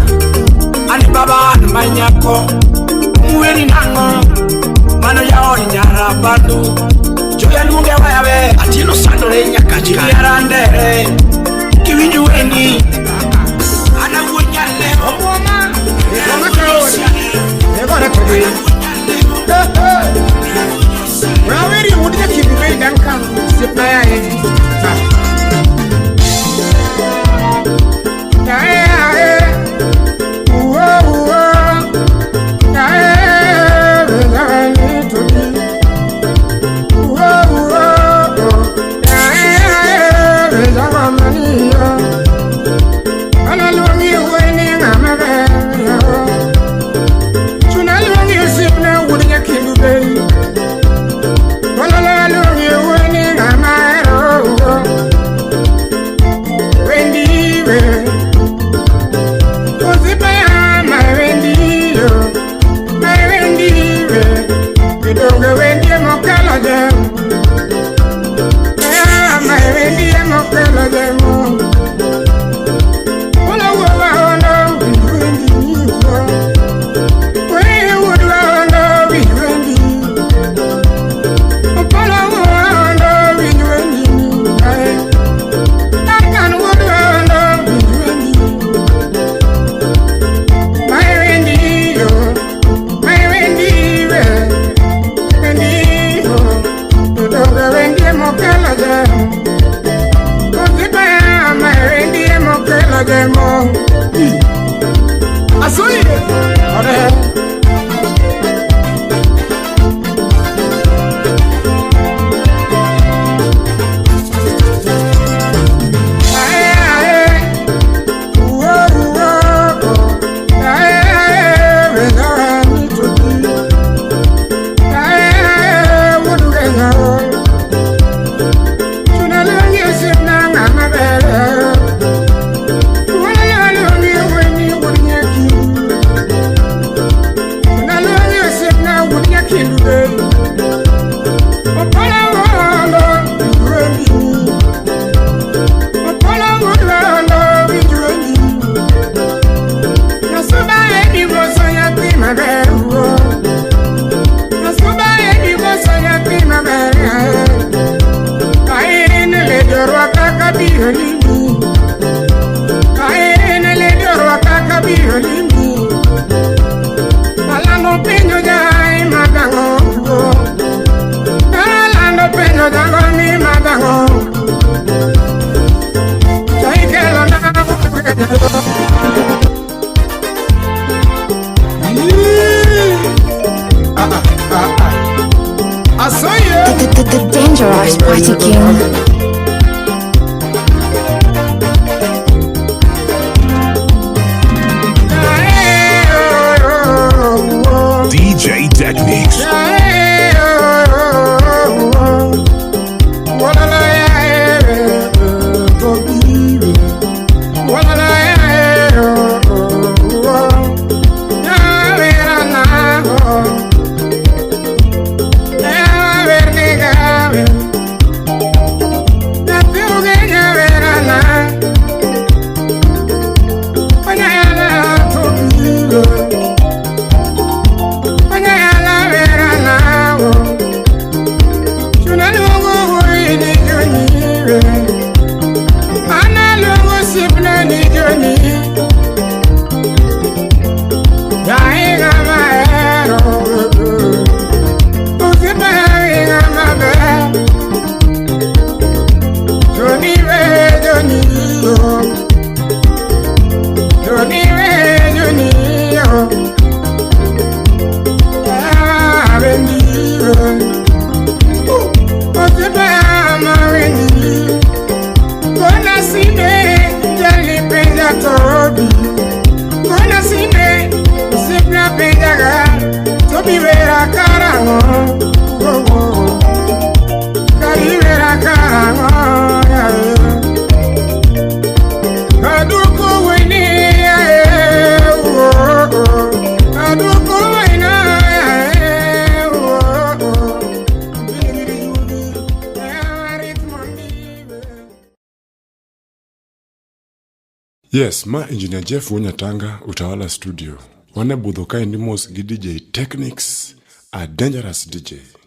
Ani baba an manyako. Mweri nango. Mano ya ori nyara bandu. Joya lunge wayabe. Atino sandore nyakaji. Yarandere. Kiwinju wendi. Ana wunya leo. Raweri wuda kibu Duncan sipaya edi. Party King. DJ Techniques. Yes, ma Engineer Jeff Wunyatanga, Utawala Studio. Wan e budho kaendi mos gi DJ Technics, a dangerous DJ.